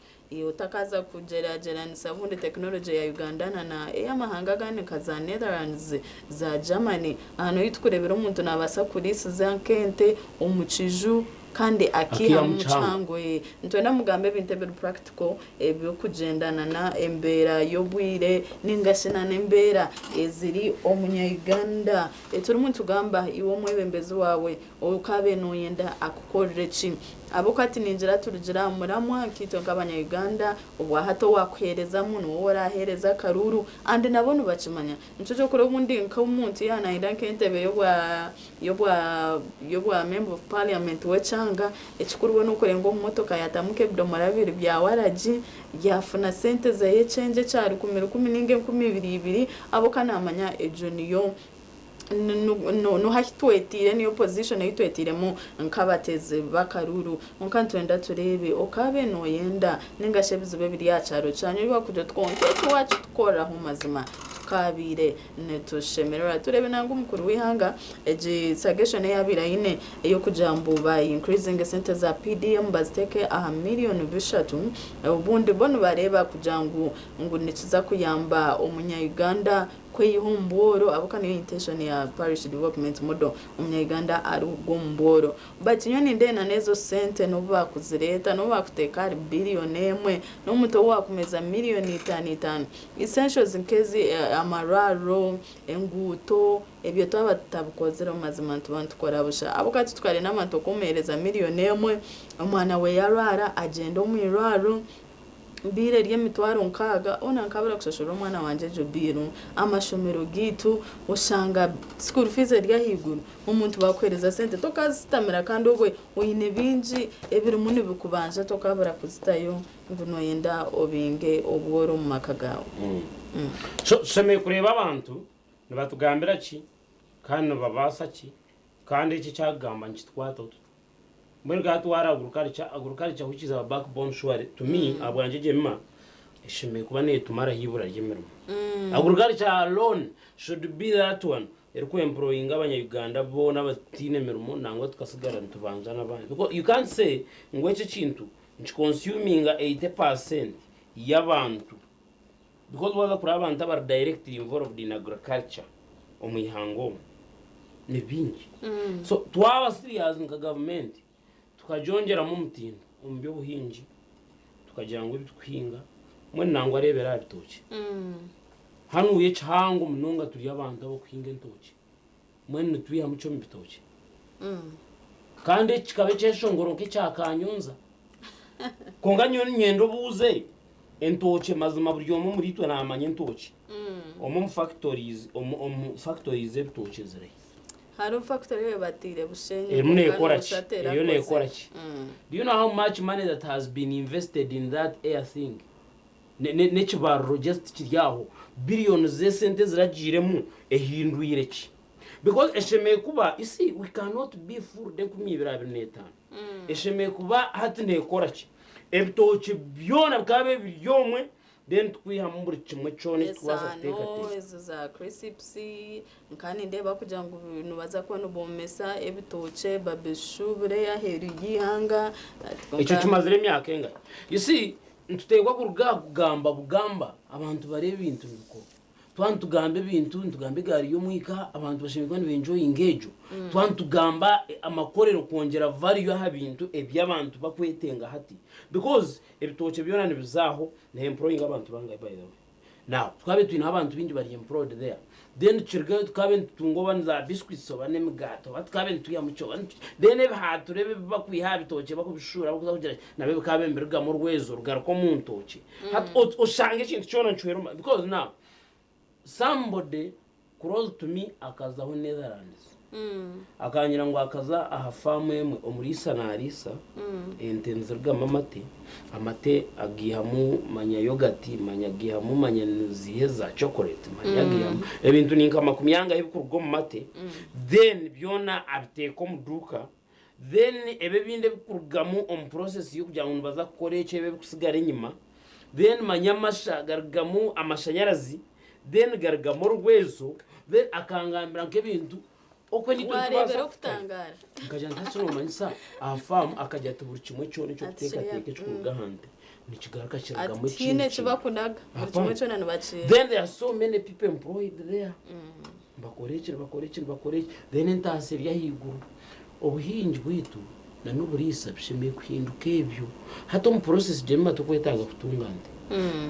otakaza kugyeragyeranisa obundi technology ya Uganda na na ey'amahanga agandi nka za Netherlands, za Germany aha nohi tukureebera omuntu nabaasa kuriisiza nk'ente omu kiju kandi akaihamu kihango. Nitwenda mugambe ebintu ebiri practical ebirikugyendana na embeera y'obwire ningashi na n'embeera eziri omunya Uganda. Turimu nitugamba iwe omwebembezi waawe okaabaire nooyenda akukorere ki? Ahabw'okuba tiningira turugire aha muramwa nkaitwe nk'abanya Uganda, obwahati owaakuheerezamu niwe ou oraaheereza akaruuru and nabo nibakimanya. Nikyo ky'okureba obundi nk'omuntu yaaba naayenda nk'entebe y'obwa y'obwa y'obwa member of parliament w'ekyanga, ekikuru we n'okurenga omu motoka yaatamu nk'ebidomora bibiri bya waragi, yaafuna sente ze change ekya rukumi rukumi nainga enkumi ibiri ibiri, ahabw'okuba naamanya egyo niyo Noha ahu twetiire niyo position ei twetiiremu nk'abateezi b'akaruuru. Kwonka nitwenda tureebe okaabe nooyenda nainga shi ebizibu ebiri aha kyaro kyanyu ebi barikugira oti kwonka eki waakitukoreraho mazima tukaabaire nitushemererwa. Tureebe nangwa omukuru w'eihanga egi suggestion ei abaire aine ey'okugira ngu ba increasinge esente za PDM baziteeke aha miriyoni bishatu obundi bo nibareeba kugira ngu nikiza kuyamba omunya Uganda Kweyiha omu bworo ahabw'okuba niyo intention ya parish development model omunya Uganda aruga omu bworo but nyowe nindeeba n'ezo sente n'obu bakuzireeta n'obu bakuteeka ahari billion emwe n'omuntu ou wakumeza million itaano itaano essentials nk'ezi amarwariro, enguuto ebyo twaba tutabikozire omu mazima nituba nitukora busha ahabw'okuba titukarenda abantu okumuheereza million emwe omwana we yarwara agyende omu irwariro Bill eri emitwaro nkaaga, hoona nkabura kushashurira omwana wangye egyo bill. Amashomero gaitu oshanga school fees eri ahaiguru, omuntu bakuheereza sente tokazitamira kandi obwe oine bingi ebirimu nibikubanja tokabura kuzitayo ngu noyenda obinge obworo omu maka gaawe. So tushemereire kureeba abantu nibatugambira ki kandi nibabaasa ki kandi eki ekyakugamba nikitukwataho tuta. Mbwenu ka twara agriculture, agriculture which is our backbone surely to me ahabwangye Jemima eshemereire kuba netumaraho eibura ry'emirimo. Agriculture alone should be that one eriku employinga abanya Uganda boona abataine mirimo nangwa tukasigara nitubanja n'abandi because you can't say ngu eki ekintu nikiconsuminga 80% y'abantu because waza kureba abantu abari directly involved in agriculture omu ihanga omu ni bingi so twaba serious nka gavumenti tukagyongyeramu omutindo omu by'obuhingi tukagira ngu ebi tukuhinga mbwenu nangwa reebera aha bitookye hanuya ekihango munonga turi abantu abarikuhinga entookye mbwenu nitwihamu ki omu bitookye kandi eki kikaba ekyeshongoro nk'ekya kanyonza kwonka nyowe niinyenda obuuze Entookye mazima buri omwe omuri itwe namanya entookye. Omwe omu factories omu omu factories z'ebitookye zirihi? Hariho factory ei bataire Bushenyi Erimu kwonka nekora ki? noshusha Eriyo terakoze. nekora ki? Do you know how much money that has been invested in that air thing? Ne ne n'ekibariro just kiri aho billions z'esente eziragiiremu ehindwire ki? Because eshemereire kuba you see we cannot be fooled 2025 eshemereire kuba hati nekora ki? Ebitookye byona bikaba biba biri omwe then tukwihamu buri kimwe kyona eki tukubaasa Esaano kuteekateeka. ezo za crisps nka nindeeba kugira ngu nibaza kuba nibomesa ebitookye babishubure aheeru y'eihanga Ekyo kimazire emyaka engahi? You see, nituteekwa kuruga aha kugamba bugamba abantu bareebe ebintu nibikorwa. Twaba nitugamba ebintu, nitugamba egaari y'omwika, abantu bashemereire kuba nibenjoyinga egyo. Twaba nitugamba amakorero kwongyera value aha bintu ebi abantu bakwetenga hati. Because ebitookye byona nibiza aho, niha employinga abantu bangahi by the way? Now tukabe twineho abantu baingi bari employed there then tukirugayo tukabe nitutunga oba ni za biscuits oba n'emigaati oba tukabe nitwihamu ki oba nitu then ebihaaturo ebi ebibakwiha aha bitookye bakubishuura bakuza kugira ki nabyo bikaaba nibirugamu orwezo rugaruka omu ntookye. Hati oshange ekintu kyona nikihwera omu because now somebody close to me akazaho Netherlands akangira ngu akaza aha faamu emwe omuriisa nariisa ente nizirugamu amate, amate agaihamu manya yogati manya agaihamu manya niziiha eza chocolate manya agaihamu ebintu ni nka makumi angahi ebikuruga omu mate then byona abiteeka omu duuka then ebi ebindi ebikurugamu omu process y'okugira ngu nibaza kukora ekyo ebi ebikusigara enyima then manya amasha garugamu amashanyarazi then garugamu orwezo then akangambira nk'ebintu okwe nitwe Wareebera nitubaasa okutangaara. Nkagira nti hati nomanyisa aha faamu akagira ati buri kimwe kyona eky'okuteekateeka Ati ekikuruga aha nte nikigaruka kirugamu Ati tihaine ekindi eki kintu. bakunaga buri kimwe Hapana. kyona nibaki Then there are so many people employed there. Nibakora eki nibakora eki nibakora eki then entaasa eri ahaiguru. Obuhingi bwaitu na n'oburiisa bishemereire kuhinduka ebyo. Hati omu process Jemima tokwetaaga kutunga nte.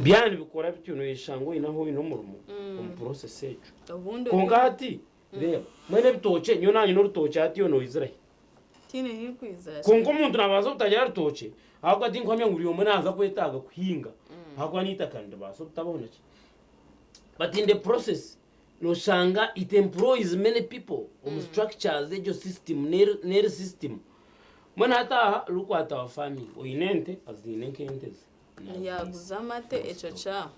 Byaba nibikora bityo noyeshanga oine ahu oine omurimo omu process egyo. Obundi Kwonka hati reeba mbwenu ebitookye nyowe nanye n'orutookye hati iwe noizira hi? Tihaine hi nkwizira. Kwonka omuntu nabaasa obutagira rutookye ahabw'okuba tinkuhamya ngu buri omwe naaza kwetaaga kuhinga ahabw'okuba n'eitaka niribaasa obutabaho naki. But in the process noshanga it employs many people omu structures egyo system neri system. Mbwenu hati aha look at our farming oine ente aziine nk'ente ze naziisa. Yaguza amate ekyo kyaho.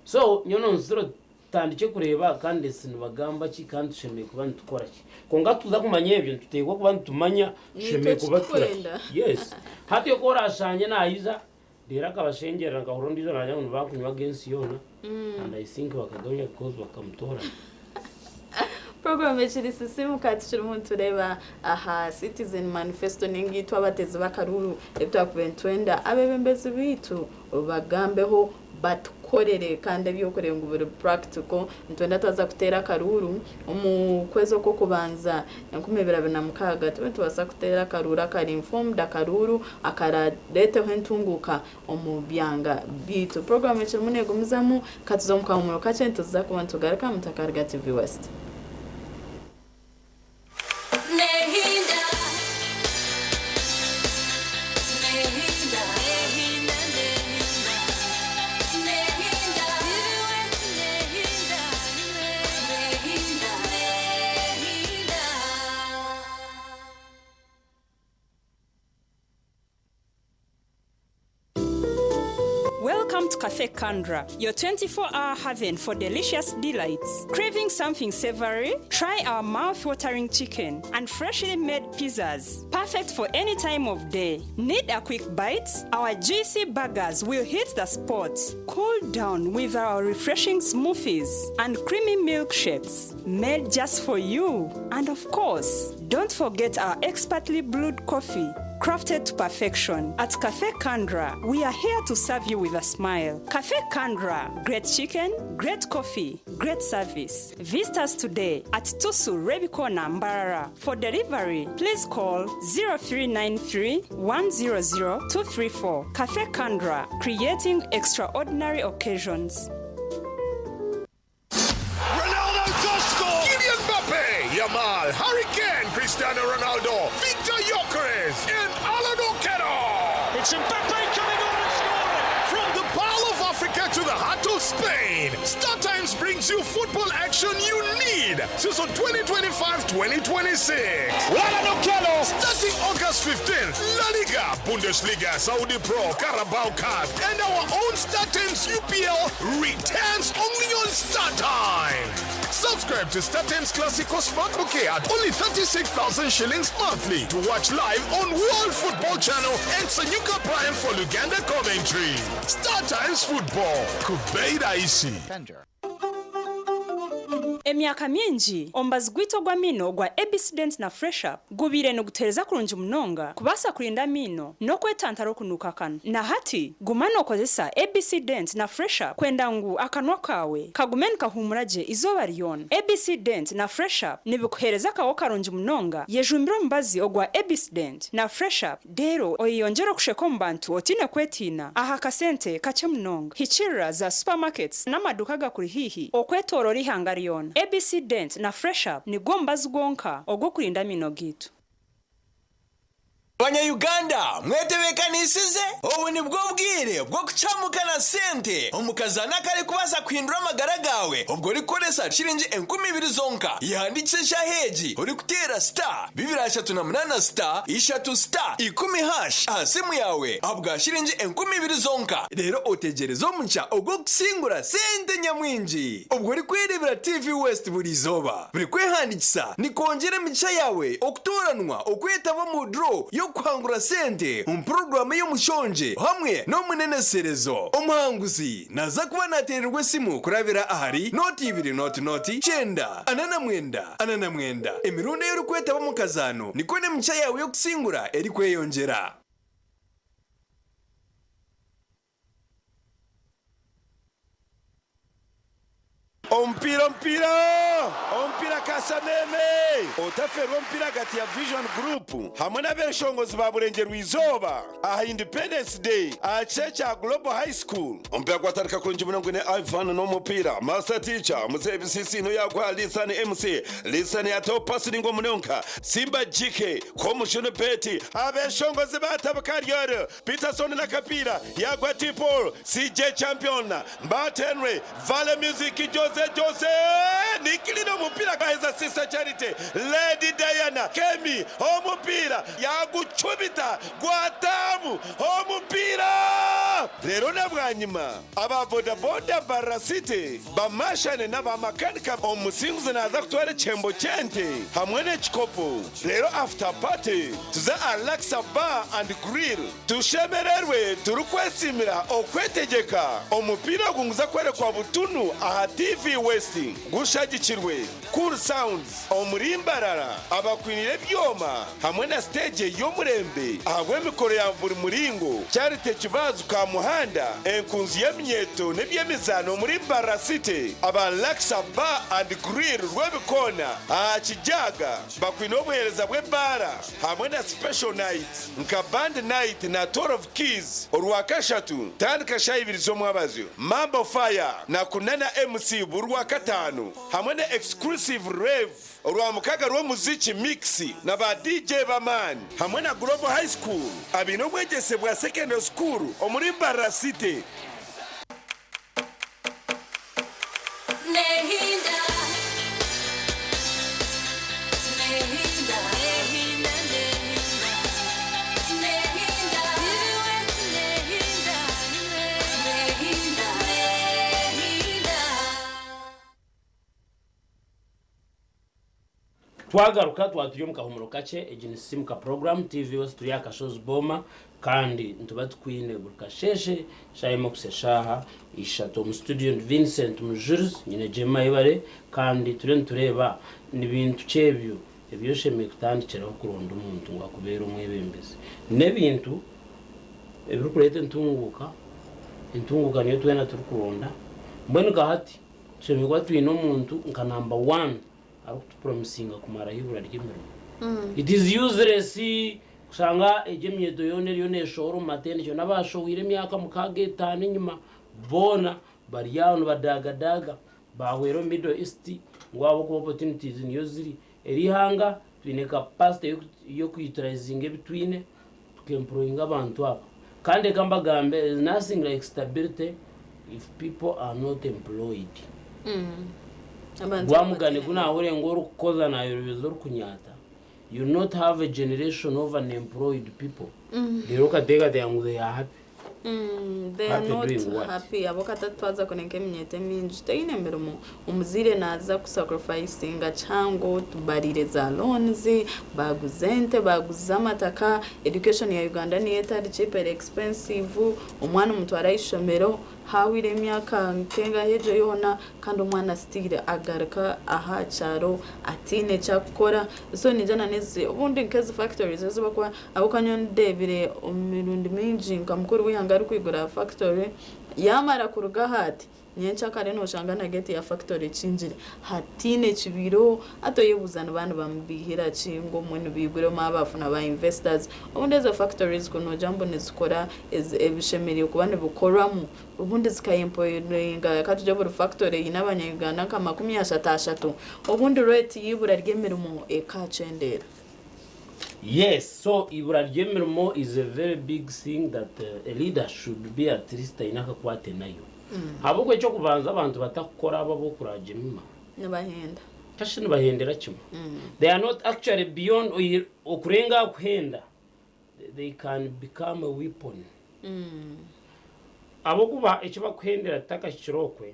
So nyowe nonsisira tutandikye kureeba kandi esi nibagamba ki kandi tushemereire kuba nitukora ki. Kwonka tuza kumanya ebyo nituteekwa kuba nitumanya Niitwe tushemereire kuba tukora ki. ekitwenda. Yes. Hati oku orashangye naija Reero akabashengyerera nkahurira ondiijo naagira ngu nibakunywaga ensi yoona and I think bakaganywa because bakamutoorana. Puroguraamu ekiri Sisiimuka tukirimu nitureeba aha Citizen Manifesto ninga itwe abateezi b'akaruuru ebi twakubaire nitwenda abeebembezi baitu bagambeho batukorere kandi eby'okureeba ngu biri practical. Nitwenda twaza kuteera akaruuru omu kwezi okw'okubanza 2026 tube nitubaasa kuteera akaruuru akari informed, akaruuru akarareeteho entunguuka omu byanga byaitu. Puroguraamu ekirimu neegumizamu, katuze omu kahumuro kakye nituza kuba nitugaruka mutakaruga TV West. Welcome to Cafe Kandra, your 24 hour haven for delicious delights. Craving something savory? Try our mouth watering chicken and freshly made pizzas. Perfect for any time of day. Need a quick bite? Our juicy burgers will hit the spot. Cool down with our refreshing smoothies and creamy milkshakes made just for you. And of course, don't forget our expertly brewed coffee crafted to perfection. At Cafe Kandra, we are here to serve you with a smile. Cafe Kandra, great chicken, great coffee, great service. Visit us today at Tusu Rebikona Mbarara. For delivery, please call 0393 100 234. Cafe Kandra, creating extraordinary occasions. Ronaldo does score! Kylian Mbappe, Yamal, Harry Kane, Cristiano Ronaldo, Victor Gyökeres, and Alan Okello! It's Mbappe coming on and scoring! From the Pearl of Africa to the heart of Spain, StarTimes brings you football action you need. Season 2025-2026. Alan Okello! Starting August 15th, La Liga, Bundesliga, Saudi Pro, Carabao Cup, and our own StarTimes UPL returns only on StarTimes. Subscribe to StarTimes Classico Smart Bouquet at only 36,000 shillings monthly to watch live on World Football Channel and Sanyuka Prime for Luganda commentary. StarTimes Football, Kubeida Isi. Emyaka mingi, omubazi gwaitu ogw'amaino ogwa ABC Dent na Fresh Up gubaire nigutuheereza kurungi munonga kubaasa kurinda amaino n'okwetantara okunuuka akanwa. Na hati, guma nookozesa ABC Dent na Fresh Up kwenda ngu akanwa kaawe kagume nikahuumura gye eizooba ryona. ABC Dent na Fresh Up nibikuheereza akaho karungi munonga. Yejumbire omubazi ogwa ABC Dent na Fresh Up reero oyeyongyere okusheka omu bantu otaine kwetiina aha kasente kakye munonga. Hikiirira za supermarkets n'amaduuka agakuri haihi okwetooroora eihanga ryona. ABC Dent na Fresh Up nigwo mubazi gwonka ogw'okurinda amaino gaitu. Banya-Uganda mwetebeekanisize? Obu nibwo bwire bw'okucamuka na sente omu kazaano akarikubaasa kuhindura amagara gaawe obwo orikukoresa shilingi 2000 zonka. Yehandiikise eshaaha egi orikuteera star 238 star ishatu star ikumi hash aha simu yaawe ahabwa shilingi 2000 zonka reero otegyereze omugisha ogw'okusingura sente nyamwingi obwo orikwereebera TV West buri izooba. Buri kwehandiikisa nikwongyera emigisha yaawe okutooranwa okwetaba omu draw y'okuhangura sente omu puroguraamu ey'omushongye hamwe n'omuneneserezo. Omuhanguzi naaza kuba naateererwa esimu kurabira ahari nooti ibiri nooti nooti kyenda ana na mwenda ana na mwenda. Emirundi ei orikwetaba omu kazaano nikwo n'emigisha yaawe y'okusingura erikweyongyera. Omupiira omupiira omupiira Kasameme! Otaferwa omupiira ahagati ya Vision Group hamwe n'abeshongozi ba Burengyerwa Izooba aha Independence Day aha kishaayi kya Global High School. Omupiira gwatandika kurungi munonga gwine Ivan n'omupiira Master Teacher, Muzeeyi Bisisiino yaguha Lisan MC, Lisan yataho pasi ningwa munonga Simba GK, Komushunu Betty, abeshongozi batabuka Ariel Peterson n'akapiira yaagwa T-Paul, CJ Champion, Mbat Henry, Vale Music, Jose Jose, Nikilina omupiira gaheza Sister Charity, Lady Diana, Kemi omupiira yaagucumita gwataamu omupiira. Reero na bwanyima aba bodaboda Mbarara City bamashane n'aba makanika omusinguzi naaza kutwara ekihembo ky'ente hamwe n'ekikopo. Reero after party tuze aha Laksa Bar and Grill tushemererwe turikwesiimira okwetegyeka. Omupiira ogu niguza kworekwa butunu aha TV West gushagikirwe Cool Sounds omuri Mbarara abakwiniire ebyoma hamwe na siteegi y'omurembe ahabw'emikoro ya buri muringo. Charity Kibazu Kamuhanda enkunzi y'eminyeeto n'eby'emizaano omuri Mbarara City aba Laksa Bar and Grill Rwebikoona aha Kijaga. Bakwine obuheereza bw'ebaara hamwe na special night nka band night na tour of keys orwakashatu tandika shaaha ibiri z'omwabazyo, Mambo fire na Kunana MC buri rwakataano hamwe na exclusive rave orwamukaga rw'omuziki mix na ba DJ b'amaani hamwe na Global High School abaine obwegyese bwa secondary school omuri Mbarara City. Twagaruka twaba turi omu kahumuro kakye, egi ni Simuka Program TV West turi aha Kashozi Boma kandi nituba tukwine buri kasheeshe shaaha emwe kuhitsya shaaha ishatu. Omu studio ndi Vincent Mujurizi nyine Jemma Ayebare kandi turiyo nitureeba ni bintu ki ebyo ebi oshemereire kutandikiraho kuronda omuntu ngu akubeere omwebembezi. N'ebintu ebirikureeta entunguuka, entunguuka niyo twena turikuronda. Mbwenu nka hati tushemereire kuba twine omuntu nka number one arikutupromisinga kumaraho eibura ry'emirimo. It is useless kushanga egyo emyeto yoona eriyo neshohora omu matendekero n'abashohwire emyaka mukaaga etaano enyima boona bari aho nibadagadaaga bahwera omu Middle East ngu ahabw'okuba opportunities niyo ziri. Eri ihanga twine capacity y'okuutilizinga ebi twine tukaemployinga abantu aba. Kandi reka mbagambe there is nothing like stability if people are not employed. Abantu Gwamugane gu nahurire ngu orikukoza nayorobeza orikunyaata, you not have a generation of unemployed people reero okateekateeka ngu they are happy. They are Happy not doing what? happy ahabw'okuba twaza kureeba nk'eminyeeto emingi teine mirimo omuzaire naaza kusacrificinga kihango tubariire za loans baaguza ente baaguza amataka education ya Uganda niyo etari cheap eri expensive omwana omutware aha ishomero Hahwire emyaka nkengahi egyo yoona kandi omwana still agaruka aha kyaro ataine ekyakukora. So ningira na n'ezi obundi nk'ezi factories ezi bakuba ahabw'okuba nyowe ndeebire emirundi mingi nka mukuru w'eihanga arikwigura factory yaamara kuruga aha ati Nyenkyakare noshanga na gate ya factory ekingire hataine kibaireho hati oyebuuza niba nibamubiihira ki ngu obumwe nibaiguremu abafuna ba investors. Obundi ezo factories ku nogira ngu nizikora ebishemereire kuba nibikorwamu obundi zika employinga katugire buri factory eine abanya Uganda nka 30 ashatu obundi rate y'eibura ry'emirimo ekakyendeera. Yes, so ibura ry'emirimo is a very big thing that a leader should be at least aine akakwate nayo. Ahabw'okuba eky'okubanza abantu batakukora abo ab'okuraaga emima. Nibahenda. Kashi nibahendera kimwe. They are not actually beyond okurenga aha kuhenda, they can become a weapon. Ahabw'okuba eki bakuhendera titakahikire okwe,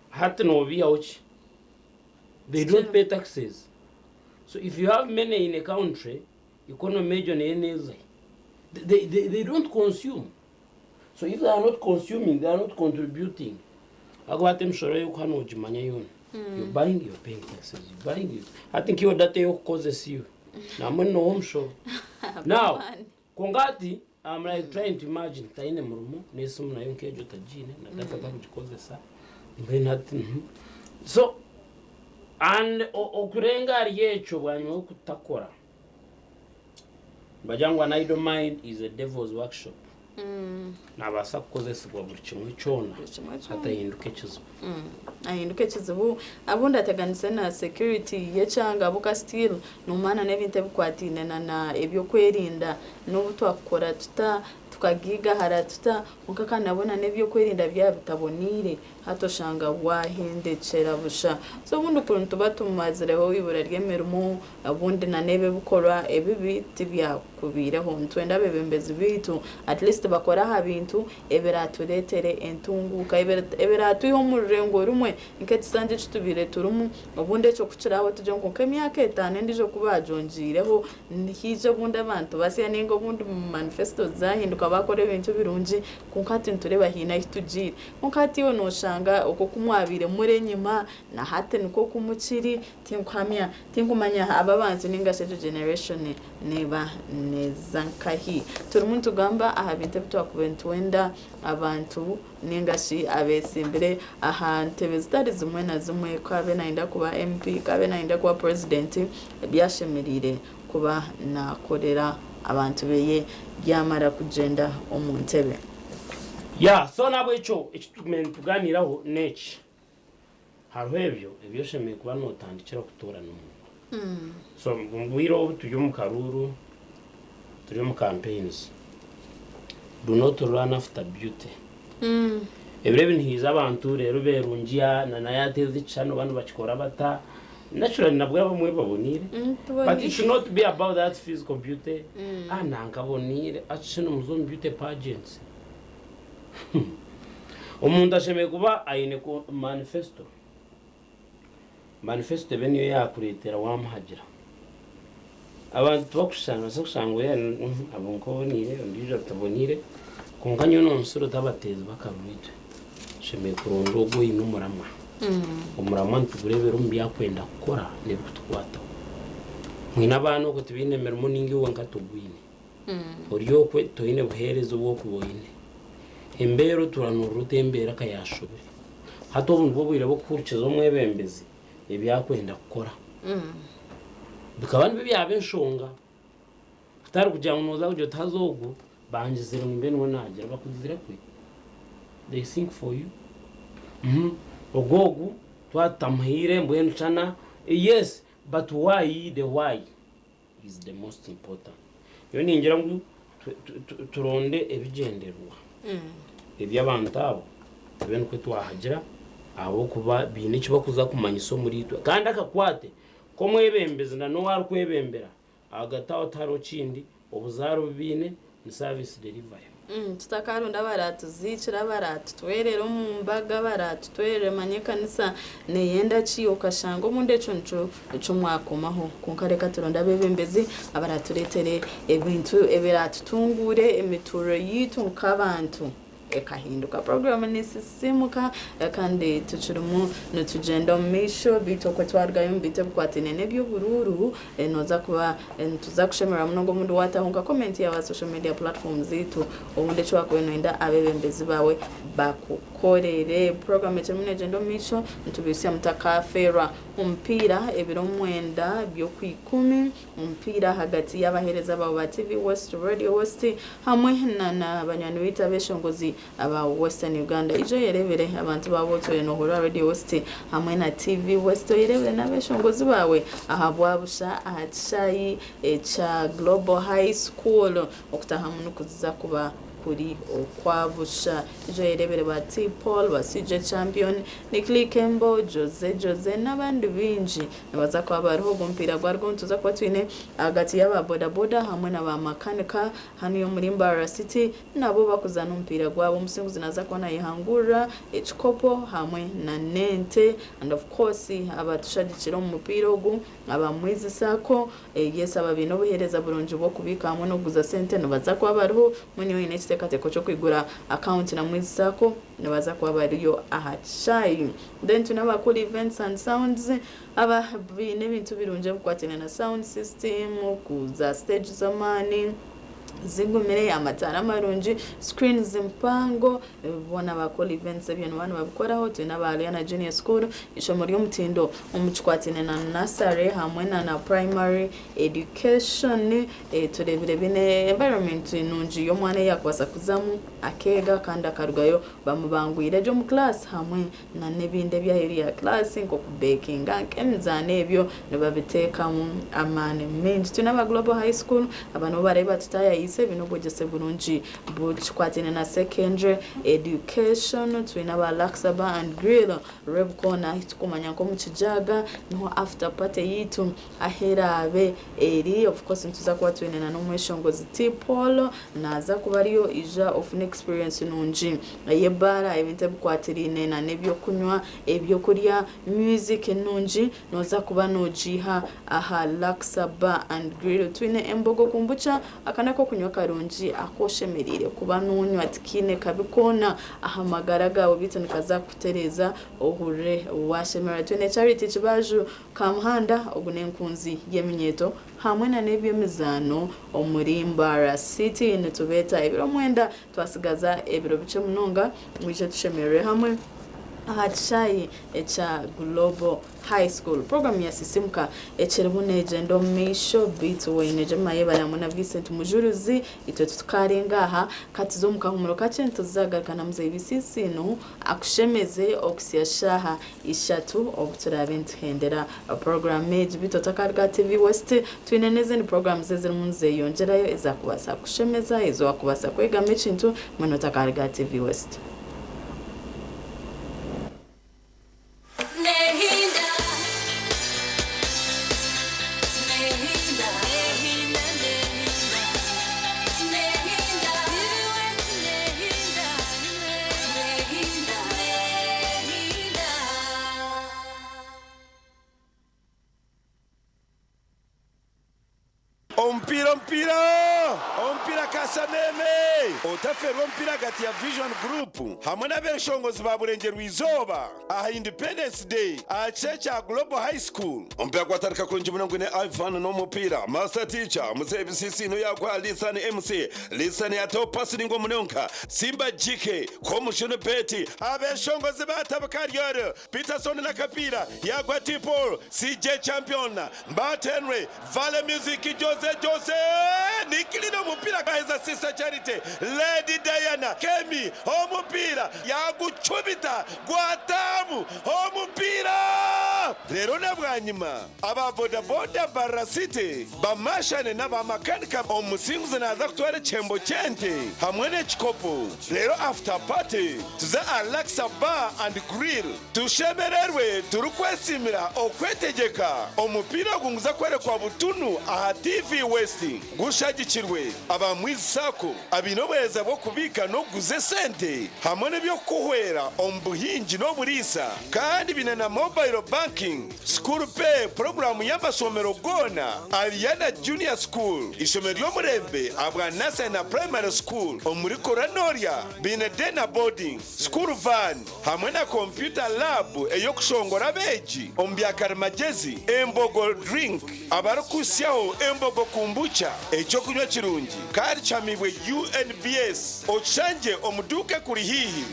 hati nobiihaho ki? They don't pay taxes. So if you have many in a country, economy egyo neyo neeza hi? They don't consume. So if they are not consuming, they are not contributing. Ahakuba hati emishoro ey'okuha noogimanya yoona. You're buying, you're paying taxes. You're buying, you... Hati nk'iyo data ey'okukozesa iwe, nambwenu nooha omushoro. Now, kwonka hati, I'm like trying to imagine, taine murimo, n'esimu nayo nk'egyo tagiine, na data takugikozesa, mbwenu hati, So, and okurenga ahari ekyo bwanyima y'okutakora, nibagira ngu an idle mind is a devil's workshop. Nabaasa kukozesibwa buri kimwe kyona atahinduka ekizibu. Ahinduka ekizibu abundi ateganise na security y'ekyanga ahabw'okuba still nomanya n'ebintu ebikwataine na na eby'okwerinda n'obu twakukora tuta tukagiigahara tuta kwonka kandi nabwo na n'ebyokwerinda byaba bitaboneire hati oshanga wahendekyera busha. So obundi kuri nituba tumazireho eibura ry'emirimo obundi na n'ebi ebikorwa ebibi tibyakubaireho. Nitwenda abebembezi baitu at least bakore aha bintu ebiratureetere entunguuka, ebiratwihe omu rurengo rumwe nk'ekisanja eki tubaire turimu obundi ekyo ku kiraabe tugire ngu nk'emyaka etaano endiijo ku baagyongyeireho nihaija obundi abantu basya nainga obundi manifestos zaahinduka baakora ebintu birungi kwonka hati nitureeba haine ahu tugiire. Kwonka hati iwe nooshanga okwo oku mwabaire muri enyima na hati nikwo oku mukiri, tinkuhamya, tinkumanya aba abantu nainga shi egyo generation neeba neeza nkahi. Turimu nitugamba aha bintu ebi twakubaire nitwenda abantu nainga shi abeetsimbire aha ntebe zitari zimwe na zimwe, ku abe naayenda kuba MP, ku abe naayenda kuba purezidenti, ebi ashemereire kuba naakorera abantu beye byamara kugyenda omu ntebe. Yeah, so nahabwekyo eki tugumiire nitugaaniiraho n'eki, hariho ebyo ebi oshemereire kuba nootandikira kutoorana omuntu. So omu bwire obu turi omu karuuru, turi omu campaigns, do not run after beauty. Ebiro ebi nihaija abantu reero berungiya na nayateeza ekishushani oba nibakikora bata, naturally nabwo abamwe baboniire but it should not be about that physical beauty, ah nanka aboniire, actually nimuza omu beauty pageants. Omuntu ashemereire kuba aine manifesto, manifesto ebe niyo yakureetera wamuhagira. Abantu tibakushushana, nobaasa kushanga oriya abo nk'oboniire ondiijo ataboniire, kwonka nyowe nonsura oti abateezi b'akaruru itwe tushemereire kuronda ogwo oine omuramwa. Omuramwa nitugureebera omu bi arikwenda kukora n'ebirikutukwataho. Mwine abaana okwo tibaine mirimo nainga iwe wenka togwine. Ori okwe toine buheereza obu orikuba oine. Embeera otuura noorora oti embeera ka yaashobire. Hati obu nibwo bwire bw'okuhurikiza omwebembezi ebi arikwenda kukora. Bikaba nibyo byaba enshonga. Kutari kugira ngu nooza kugira oti haza ogu bangizire ngu mbe niwe naagira. Bakugizire kwe? They think for you. Ogu ogu twaba tutamuhaire mbwenu shana yes but why the why is the most important. Nyowe ningira ngu turonde ebigyendererwa eby'abantu abo tube nikwo twahagira ahabw'okuba baine eki barikuza kumanyisa omuriitwe. Kandi akakwate k'omwebembezi na n'ou arikwebembera ahagati aho tihariho kindi, obuzaare obu baine ni service delivery. Tutakaronda abaratuziikire, abaratutwerere omu mbaga, abaratutwerere manya ekanisa neyenda ki, okashanga obundi ekyo nikyo eki mwakomaho. Kwonka reka turonde abebembezi abaraturetere ebintu ebiratutunguure emituurire yaitu nk'abantu. ekahinduka. Puroguraamu nisisiimuka kandi tukirimu nitugyenda omu maisho beitu okwo twarugayo omu bintu ebikwataine n'eby'oburuuru nooza kuba nituza kushemererwa munonga obundi waataho nka komenti yaawe aha social media platforms zaitu obundi eki waakubaire nooyenda abeebembezi baawe bakukorere. Puroguraamu ekirimu neegyenda omu maisho nitubaitsya mutakaafeerwa omupiira ebiro mwenda by'okwikumi. Omupiira ahagati y'abaheereza bawe ba TV West, Radio West hamwe na na banywani baitu abeshongozi aba Western Uganda. Ija oyerebere abantu bawe otwire nohurira Radio West hamwe na TV West oyerebere n'abeshongozi bawe aha bwabusha aha kishaayi ekya Global High School. Okutahamu nikuza kuba kuri okwa busha. Ija oyerebere ba T-Paul, ba CJ Champion, Nick Lee Kembo, Jose Jose n'abandi baingi. Nibaza kuba bariho ogwo mupiira gwarwo nituza kuba twine ahagati y'aba boda boda hamwe na ba makanika hanuya omuri Mbarara City nabo bakuzaana omupiira gwabo. Omusinguzi naza kuba nayehangurira ekikopo hamwe na n'ente and of course abatushagikire omu mupiira ogu aba Mwizi Sacco yes aba baine obuheereza burungi bw'okubiika hamwe n'okuguza sente nibaza kuba bariho mbwenu iwe oine ekiteekateeko ky'okwigura akawunti na Mwizi Sacco nibaza kuba bariyo aha kishaayi. Then twine aba Cool Events and Sounds aba baine ebintu birungi ebikwataine na sound system, za stage z'amaani zigumire, amataara marungi, screens mpango, boona aba Cool Events ebyo nibaba nibabikoraho. Twine aba Aliana Junior School, eishomo ry'omutindo omu kikwataine na nursery hamwe na na primary education. Tureebire biine environment nungi y'omwana ei yaakubaasa kuzamu akeega kandi akarugayo bamubangwire gye omu class hamwe na n'ebindi eby'aheeru ya class nk'okubekinga nk'emizaano ebyo nibabiteekamu amaani maingi. Twine aba Global High School aba nibo barabe batutaayayiise baine obwegyese burungi bukikwataine na secondary education. Twine aba Luxa Bar and Grill Rwebukona ahu turikumanya nk'omu Kijaaga niho after party yaitu ahu eraabe eri. Of course nituza kuba twine na n'omweshongozi T Paul naaza kuba ariyo ija ofune experience nungi ey'ebaara, ebintu ebikwatiraine na n'ebyokunywa, ebyokurya, music nungi nooza kuba noogiiha aha Luxa Bar and Grill. Twine Embogo Kombucha, aka n'akokunywa karungi aku oshemereire kuba noonywa tikiine kabi koona aha magara gaawe beitu nikaza kukutereeza ohurire waashemererwa. Twine Charity Kibaju Kamuhanda, ogu n'enkunzi y'eminyeeto hamwe na n'eby'emizaano omuri Mbarara City. Nitubeeta ebiro mwenda twasigaza ebiro bikye munonga mwije tushemererwe hamwe aha kishaayi ekya Global High School. Puroguraamu ya Sisimuka ekirimu neegyenda omu maisho beitu Wayne Jemima hamwe na Vincent Mujuruzi itwe titukarenga aha. Ka tuze omu kahumuro kakye nituzagaruka na Muzeeyi Bisiisino akushemeze okuhitsya shaaha ishatu obu turaabe nituhendera puroguraamu egi. Beitu otakaruga aha TV West, twine n'ezindi puroguraamu ezirimu nizeyongyerayo ezakubaasa kukushemeza, ezi waakubaasa kwegamu ekintu mbwenu otakaruga aha TV West. Omupiira omupiira omupiira Kasameme! Otaferwa omupiira ahagati ya Vision Group hamwe n'abeshongozi ba Burengyerwa Izooba aha Independence Day aha kishaayi kya Global High School. Omupiira gwatandika kurungi munonga gwine Ivan n'omupiira, Master Teacher, Muzeeyi Bisiisi niwe yaaguha Lisan MC, Lisan yaataho pasi ningwa munonga, Simba GK, Komushunu Betty, abeshongozi baatabuka Ariel, Peterson n'akapiira yaagwa T-Paul, CJ Champion, Mbat Henry, Vale Music, Jose Jose, Nick omupiira gaheza Sister Charity, Lady Diana, Kemi omupiira yaagucumita gwataamu omupiira! Reero na bwanyima aba bodaboda Mbarara City bamashane n'aba makanika omusinguzi naaza kutwara ekihembo ky'ente hamwe n'ekikopo. Reero after party tuze aha Luxa Bar and Grill tushemererwe turikwesiimira okwetegyeka. Omupiira ogu niguza kworekwa butunu aha TV West gushagikirwe aba Mwizi Sacco abaine obuheereza bw'okubiika n'okuguza esente hamwe n'eby'okukuhwera omu buhingi n'oburiisa kandi baine na mobile banking. Boarding, School Pay puroguramu y'amashomero goona, Ariana Junior School, ishomero ry'omurembe ahabwa Nursery na Primary School omuri Koronorya, biine Day na Boarding, School Van hamwe na Computer Lab ey'okushongora abeegi omu bya karimagyezi, Embogo Drink abarikuhitsyaho Embogo Kombucha, eky'okunywa kirungi kandi kihamiibwe UNBS, okishangye omu duuka ekuri haihi.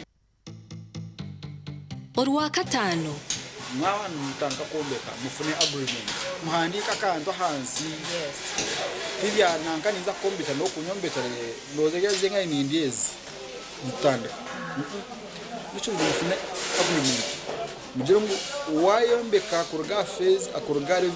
Orwakataano. Mwaba nimutandika kwombeka mufune agreement muhandiike akantu ahansi tibya nanka ninza kukombekera nokunyombekyera ndowooza ebi enka nindya ezi nitutandika nikirungi mufune agreement mugire ngu wayombeka kuruga aha phase kuruga ahari.